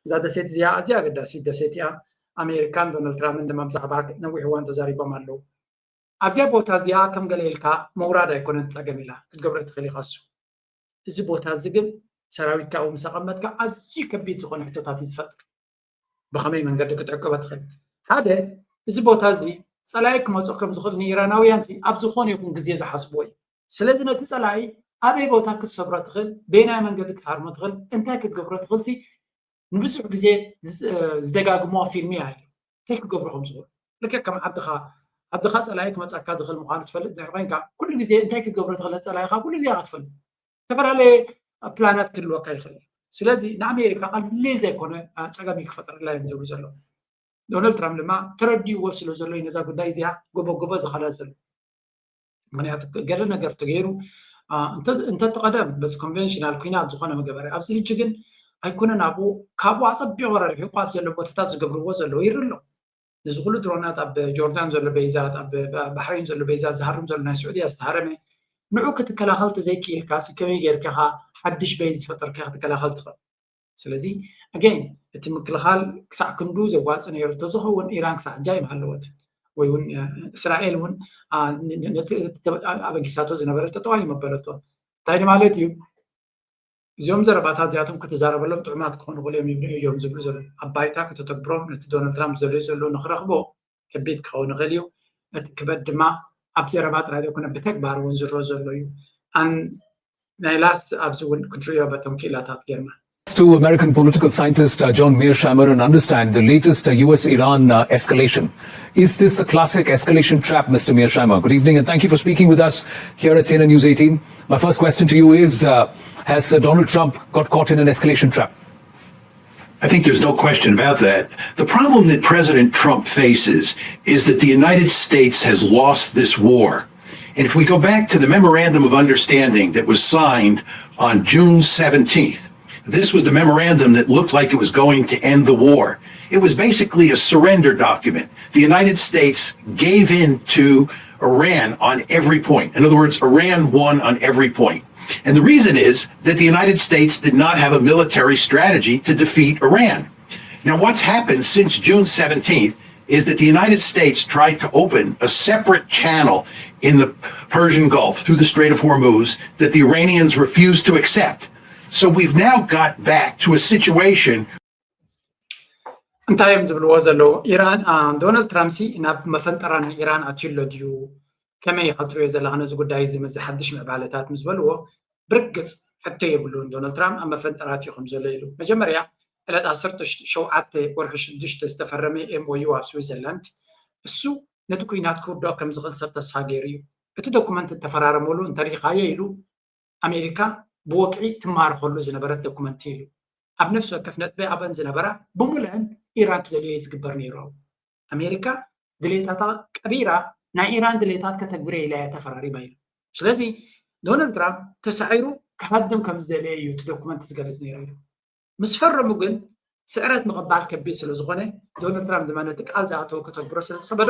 እዛ ደሴት እዚኣ ኣዝያ ኣገዳሲት ደሴት እያ ኣሜሪካን ዶናልድ ትራምፕን ድማ ብዛዕባ ነዊሕ እዋን ተዛሪቦም ኣለዉ ኣብዚኣ ቦታ እዚኣ ከም ገለ ኢልካ ምውራድ ኣይኮነን ጸገም ኢላ ክትገብረ ትኽእል ኢኻ እሱ እዚ ቦታ እዚ ግን ሰራዊትካ ኣብኡ ምስ ኣቐመጥካ ኣዝዩ ከቢድ ዝኾነ ሕቶታት እዩ ዝፈጥር ብኸመይ መንገዲ ክትዕቅቦ ትኽእል ሓደ እዚ ቦታ እዚ ጸላኢ ክመፅእ ከም ዝኽእል ንኢራናውያን ኣብ ዝኾነ ይኹን ግዜ ዝሓስብዎ እዩ ስለዚ ነቲ ጸላኢ ኣበይ ቦታ ክትሰብሮ ትኽእል በየናይ መንገዲ ክትሃርሞ ትኽእል እንታይ ክትገብሮ ትኽእል ንብዙሕ ግዜ ዝደጋግሞ ፊልም እያ እንታይ ክገብሩ ከም ዝኽእሉ ልክዕ ከም ዓድኻ ዓድኻ ጸላኢ ክመጻካ ዝኽእል ምዃኑ ትፈልጥ ድሕሪ ኮይንካ፣ ኩሉ ግዜ እንታይ ክትገብሮ ትኽእል ጸላኢኻ ኩሉ ግዜ ኢኻ ትፈልጥ። ዝተፈላለየ ፕላናት ክህልወካ ይኽእል እዩ። ስለዚ ንኣሜሪካ ቀሊል ዘይኮነ ጸገም እዩ ክፈጥረላ እዮም ዝብሉ ዘለዉ። ዶናልድ ትራምፕ ድማ ተረዲእዎ ስለ ዘሎ እዩ ነዛ ጉዳይ እዚኣ ጎቦ ጎቦ ዝኸዳ ዘሎ። ምክንያቱ ገለ ነገር ተገይሩ እንተትቐደም በዚ ኮንቨንሽናል ኩናት ዝኾነ መገበሪ፣ ኣብዚ ሕጂ ግን ኣይኮነን። ኣብኡ ካብኡ ኣፀቢቑ ረርሒቑ ኣብ ዘሎ ቦታታት ዝገብርዎ ዘለዉ ይርኢ ኣሎ። ነዚ ኩሉ ድሮናት ኣብ ጆርዳን ዘሎ በይዛት፣ ኣብ ባሕሬን ዘሎ በይዛት ዝሃርም ዘሎ ናይ ስዑድያ ዝተሃረመ፣ ንዑ ክትከላኸል ተዘይክኢልካ ከመይ ጌርካ ሓድሽ በይዝ ዝፈጠርካ ክትከላኸል ትኽእል? ስለዚ ኣገን እቲ ምክልኻል ክሳዕ ክንዱ ዘዋፅእ ነይሩ እንተዝኸውን ኢራን ክሳዕ ሕጂ ኣይምሃለወትን፣ ወይ እውን እስራኤል እውን ነቲ ኣበጊሳቶ ዝነበረ ጠጠው ኣይመበለቶ። እንታይ ማለት እዩ? እዚኦም ዘረባታት እዚኣቶም ክትዛረበሎም ጥዑማት ክኾኑ ክእሉ እዮም ዝብሉ ዘለዉ፣ ኣብ ባይታ ከተተግብሮም ነቲ ዶናልድ ትራምፕ ዝደልዮ ዘለዉ ንክረኽቦ ከቢድ ክኸውን ይኽእል እዩ። እቲ ክበድ ድማ ኣብ ዘረባ ጥራይ ዘይኮነ ብተግባር እውን ዝረኦ ዘሎ እዩ። ናይ ላስት ኣብዚ እውን ክንሪኦ በቶም ክኢላታት ጌርና to American political scientist uh, John Mearsheimer and understand the latest uh, U S Iran uh, escalation. Is this the classic escalation trap, Mister Mearsheimer? Good evening and thank you for speaking with us here at C N N News eighteen. My first question to you is uh, has uh, Donald Trump got caught in an escalation trap? I think there's no question about that. The problem that President Trump faces is that the United States has lost this war. And if we go back to the memorandum of understanding that was signed on June seventeenth, this was the memorandum that looked like it was going to end the war. It was basically a surrender document. The United States gave in to Iran on every point. In other words, Iran won on every point. And the reason is that the United States did not have a military strategy to defeat Iran. Now, what's happened since June seventeenth is that the United States tried to open a separate channel in the Persian Gulf through the Strait of Hormuz that the Iranians refused to accept. So we've now got back to a situation እንታይ እዮም ዝብልዎ ዘለዉ? ኢራን ዶናልድ ትራምፕ ሲ ናብ መፈንጠራ ናይ ኢራን ኣትዩ ኣሎ ድዩ? ከመይ ኢኻ ትሪኦ ዘለኻ ነዚ ጉዳይ እዚ ምስዚ ሓድሽ ምዕባለታት ምስ በልዎ፣ ብርግጽ ሕቶ የብሉን። ዶናልድ ትራምፕ ኣብ መፈንጠራ ኣትዩ ከም ዘሎ ኢሉ። መጀመርያ ዕለት ዓሰርተ ሸውዓተ ወርሒ ሽዱሽተ ዝተፈረመ M O U ኣብ ስዊዘርላንድ እሱ ነቲ ኩናት ክውድኦ ከም ዝኽእል ሰብ ተስፋ ገይሩ እዩ። እቲ ዶኩመንት እተፈራረመሉ እንተሪኢኻዮ ኢሉ ኣሜሪካ ብወግዒ ትማርኸሉ ዝነበረት ዶኩመንት ኢሉ። ኣብ ነፍሲ ወከፍ ነጥቢ ኣብአን ዝነበራ ብምሉአን ኢራን ትደልዮ እዩ ዝግበር ነይሩ። ኣሜሪካ ድሌታታ ቀቢራ ናይ ኢራን ድሌታት ከተግብር እየ ኢላ እያ ተፈራሪማ ኢሉ። ስለዚ ዶናልድ ትራምፕ ተሳዒሩ ክሃድም ከም ዝደለየ እዩ እቲ ዶኩመንት ዝገልጽ ነይሩ ኢሉ። ምስ ፈረሙ ግን ስዕረት ምቕባል ከቢድ ስለ ዝኾነ ዶናልድ ትራምፕ ድማ ነቲ ቃል ዝኣተወ ከተግብሮ ስለ ዝኸበዶ